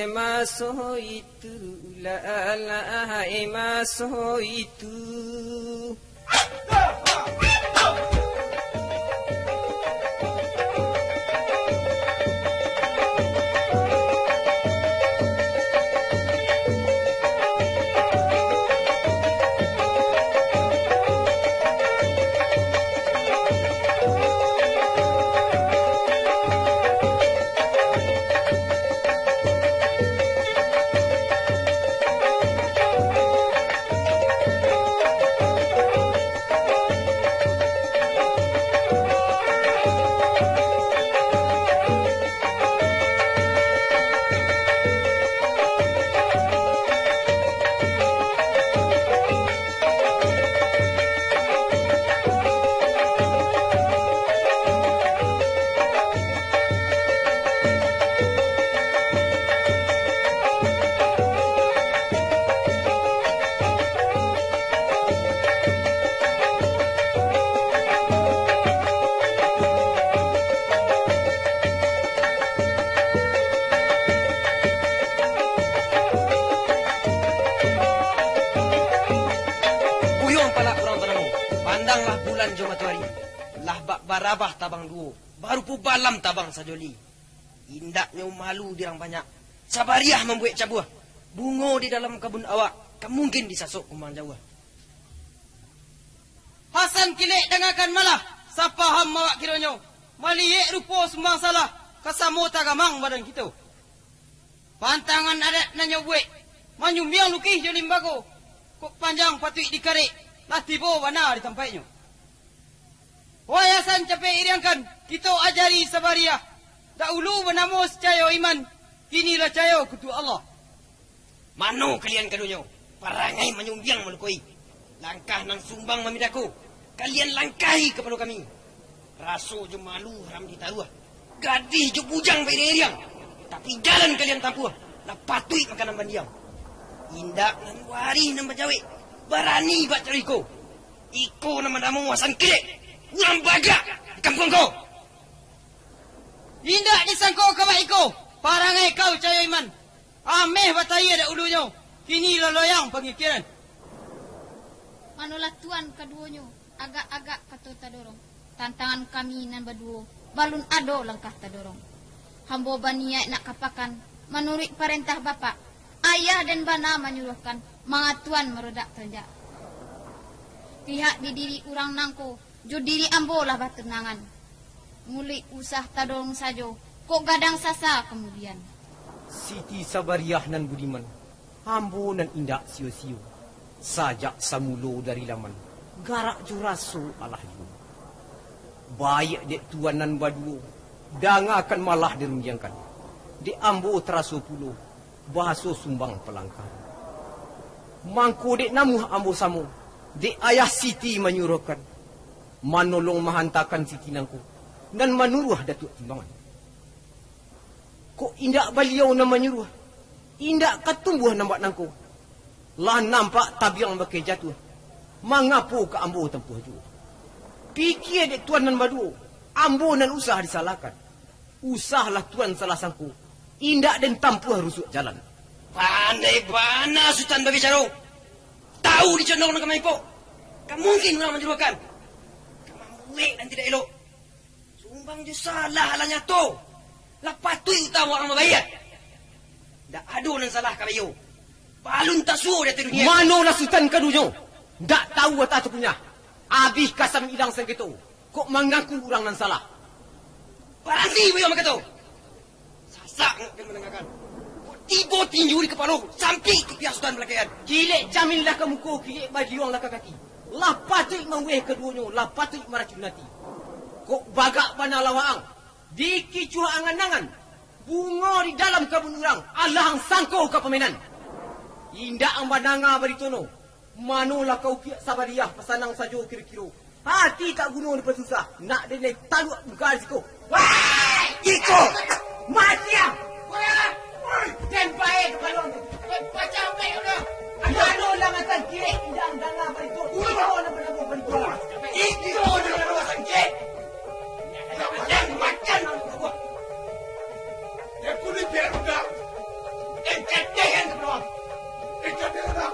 maso itu, lah, lah, maso itu. Buyuang palak urang tanamo, pandanglah bulan jo matoari, lah bak barabah tabang duo, barupo balam tabang sajoli. Indaknyo malu di urang banyak, sabariah mambuwek cabuah, bungo di dalam kabun awak, ka mungkin disasok kumbang jauah. Hasan Kilek dangakan malah, sapaham awak kironyo, maliyek rupo sumbang salah, ka samo tagamang badan kito. Pantangan adat nan nyo buwek, manyumbiang lukih jo limbago, kok panjang patuik dikarek, lah tibo bana di tampaiknyo. Wai Hasan capek iriangkan, kito ajari sabariah, dahulu banamo si Cayo Iman, kini lah Cayo Kutuak Allah. Mano kalian kadonyo? Parangai manyumbiang malukoi. Langkah nan sumbang mamindako. Kalian langkahi kapalo kami. Raso jo malu haram ditaruah. Gadih jo bujang bairiang-iriang. Tapi jalan kalian tampuah, lah patuik makanan bandiang. Indak nan warih nan bajawek, barani bak caro iko. Iko nan banamo Hasan Kilek, urang bagak di kampuang ko. Indak disangko kabak iko, parangai kau Cayo Iman. Ameh batayie dahulunyo, kini lah loyang pangikiran. Manolah tuan kaduonyo, agak-agak kato tadorong. Tantangan kami nan baduo, balun ado langkah tadorong. Hambo baniyaik nak ka pakan, manuruik parentah bapak. Ayah den bana manyuruahkan, manga tuan marodak tanjak. Pihak di diri urang nangko, jo diri ambo lah batunangan. Muluik usah tadorong sajo, kok gadang sasa kamudian. Siti Sabariah nan budiman, ambo nan indak sio-sio. Sajak samulo dari laman, garak jo raso alah juo. Baiak dek tuan nan baduo, dangakan malah dirundiangkan. Dek ambo taraso pulo, bahaso sumbang palangkahan. Mangko dek namuah ambo samo, dek ayah Siti manyuruahkan, manolong mahantakan Siti nangko, nan manuruah Datuak Timbangan. Kok indak baliau nan manyuruah, Indak ka tumbuah nan bak nangko. Lah nampak tabiang bakeh jatuah. Mangapo ka ambo tampuah juo? Pikia dek tuan nan baduo, ambo nan usah disalahkan. Usahlah tuan salah sangko, indak den tampuah rusuak jalan. Pandai bana Sutan babicaro. Tahu di condong nan ka maipok. Ka mungkin urang manjuruahkan. Ka mambuek nan tidak elok. Sumbang jo salah alah nyato. Lah patuik utang urang mambayia. Ndak ado nan salah ka baiyo. Balun tasuo di ateh dunia. Manolah Sutan kaduonyo? Ndak tahu atah tu kunyah. Abih kasam ilang sangketo. Kok mangaku urang nan salah. Baranti baiyo mangkato. Sasak angek den mandangakan. Kok tibo tinju di kapalo, sampik kupiah Sutan balakaian. Kilek camin lah ka muko, kilek baliuang lah ka kaki. Lah patuik mambuweh kaduonyo, lah patuik maracun ati. Kok bagak bana lah waang, dikicuah angan-angan. Bungo di dalam kabun urang, alah ang sangko ka pamainan. Indak ang mandanga barito no. Manolah ka upiak sabariah, pasanang sajo kiro-kiro. Ati tak guno dipasusah, nak den taluak bungka di siko. Wai! Iko! Mati ang! Den pae ka paluang tu. Manolah matan kirek, indak ang danga barito. Iko nan banamo barito. Iko nan banamo sangkek. Yang makan, makan. Yang kulit biar udah. Yang ketehan ka paluang. Yang ketehan.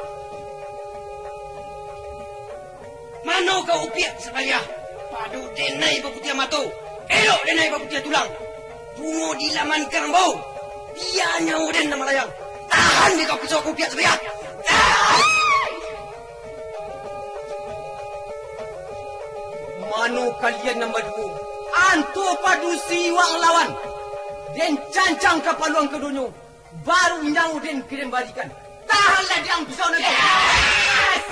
Mano ka upiak sabariah? Pado denai baputiah mato, elok denai baputiah tulang. Bungo di laman karambau, bia nyawo den nan malayang. Tahan dek kau piso ka upiak sabariah. Tahan! Mano kalian nan baduo? Anto padusi waang lawan. Den cancang ka paluang kaduonyo. Baru nyawo den ka den barikan. Tahanlah di ang pisau nan tu. Yes!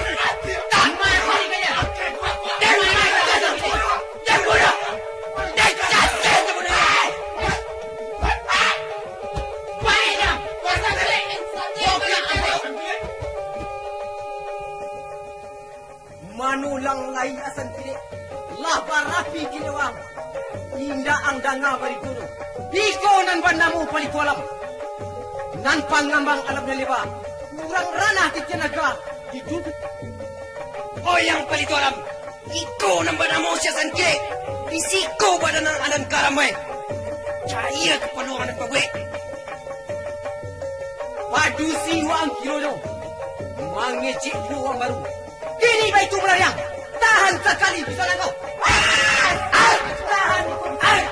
Tahan! Mati kalian. Den mati kalian. Den bunuh. Den kasih kamu. Baiklah. Mano lah lai asan kirek, lah barapi kirek waang. Indak ang danga barito tu. Iko nan banamo Palito Alam. Nan pangambang alam nan leba. Urang ranah titian naga di duduak. Oih ang Palito Alam, iko nan banamo si asan kirek. Di siko badan ang adan karam, eh. Cayia ka paluang nan pabuek. Padusi waang kironyo mangecek duo waang baru. Kini baitu balariang. Tahan sakali pisau nan ko. Ah! Ah! Tahan. Ah!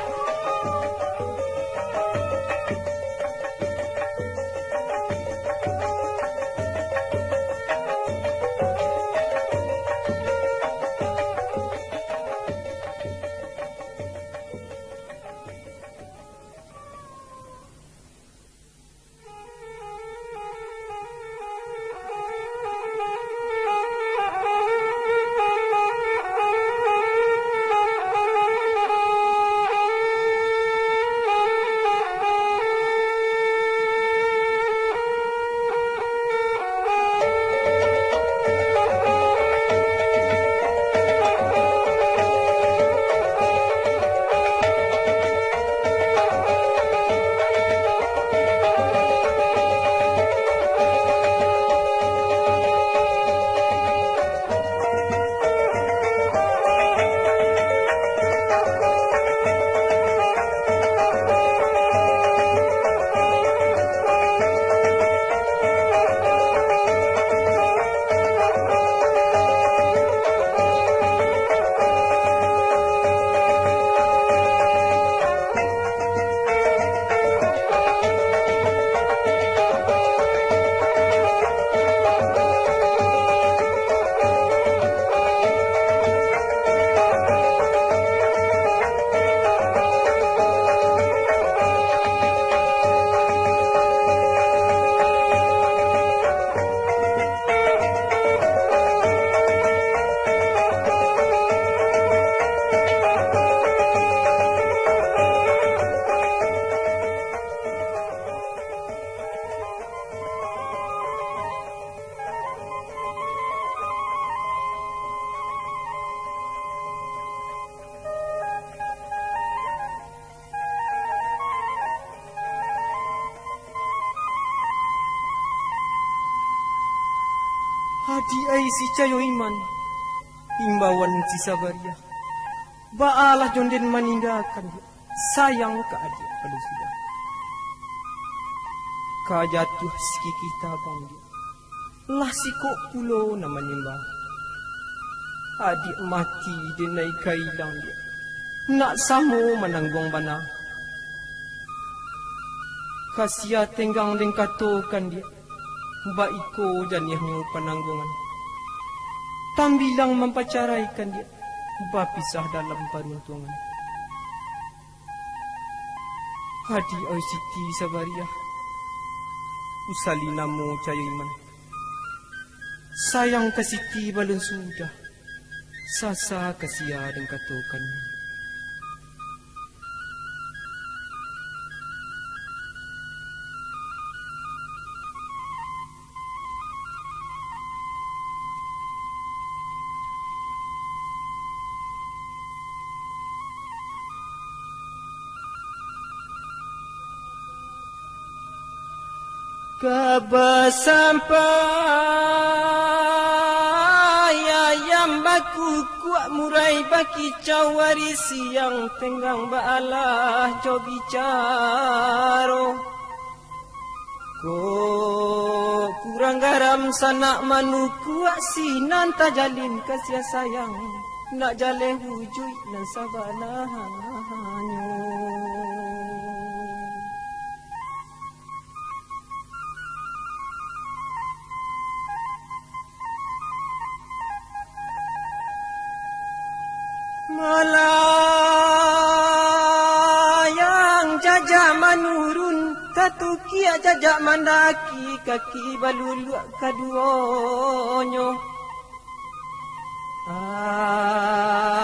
Adiak ai si Cayo Iman, imbauan si Sabariah, baalah jon den maninggakan diak, sayang ka adiak kalau sudah. Ka jatuah sikikih tabang diak, lah sikok pulo nan manyumbang. Adiak mati den ai ka ilang diak, nak samo manangguang bana. Ka sia tenggang den katokan diak, baiko janiahnyo panangguangan. Tambilang mampacaraikan diak, bapisah dalam paruntuangan. Adiak ai Siti Sabariah, usali namo Cayo Iman. Sayang ka Siti balun sudah, sasa ka sia den katokan. Ka basampai ayam bakukuak, murai bakicau, ari siang tenggang baalah jo bicaro. Kok kurang garam sanak manukuak, sinan tajalin ka sia sayang, nak jaleh wujuik nan sabananyo. Malayang jajak manurun, tatukiak jajak mandaki, kaki baluluak kaduonyo.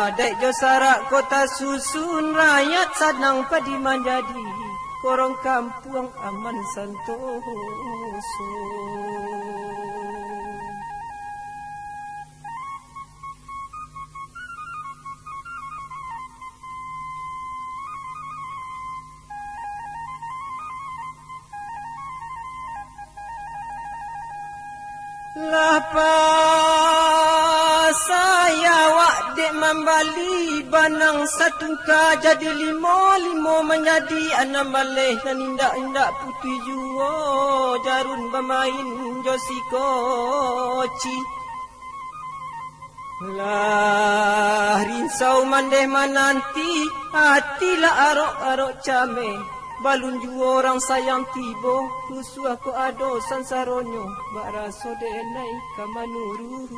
Adaik jo sarak kota susun, rakyat sanang padi manjadi, korong kampuang aman santoso. Lah pasai awak dek mambali, banang satungka jadi limo, limo manjadi anam baleh, nan indak-indak putuih juo, jarun bamain jo si koci. Lah rinsau mandeh mananti, ati lah arok-arok cameh. Balun juo urang sayang tibo, rusuah kok ado sansaronyo, bak raso denai ka manuruik.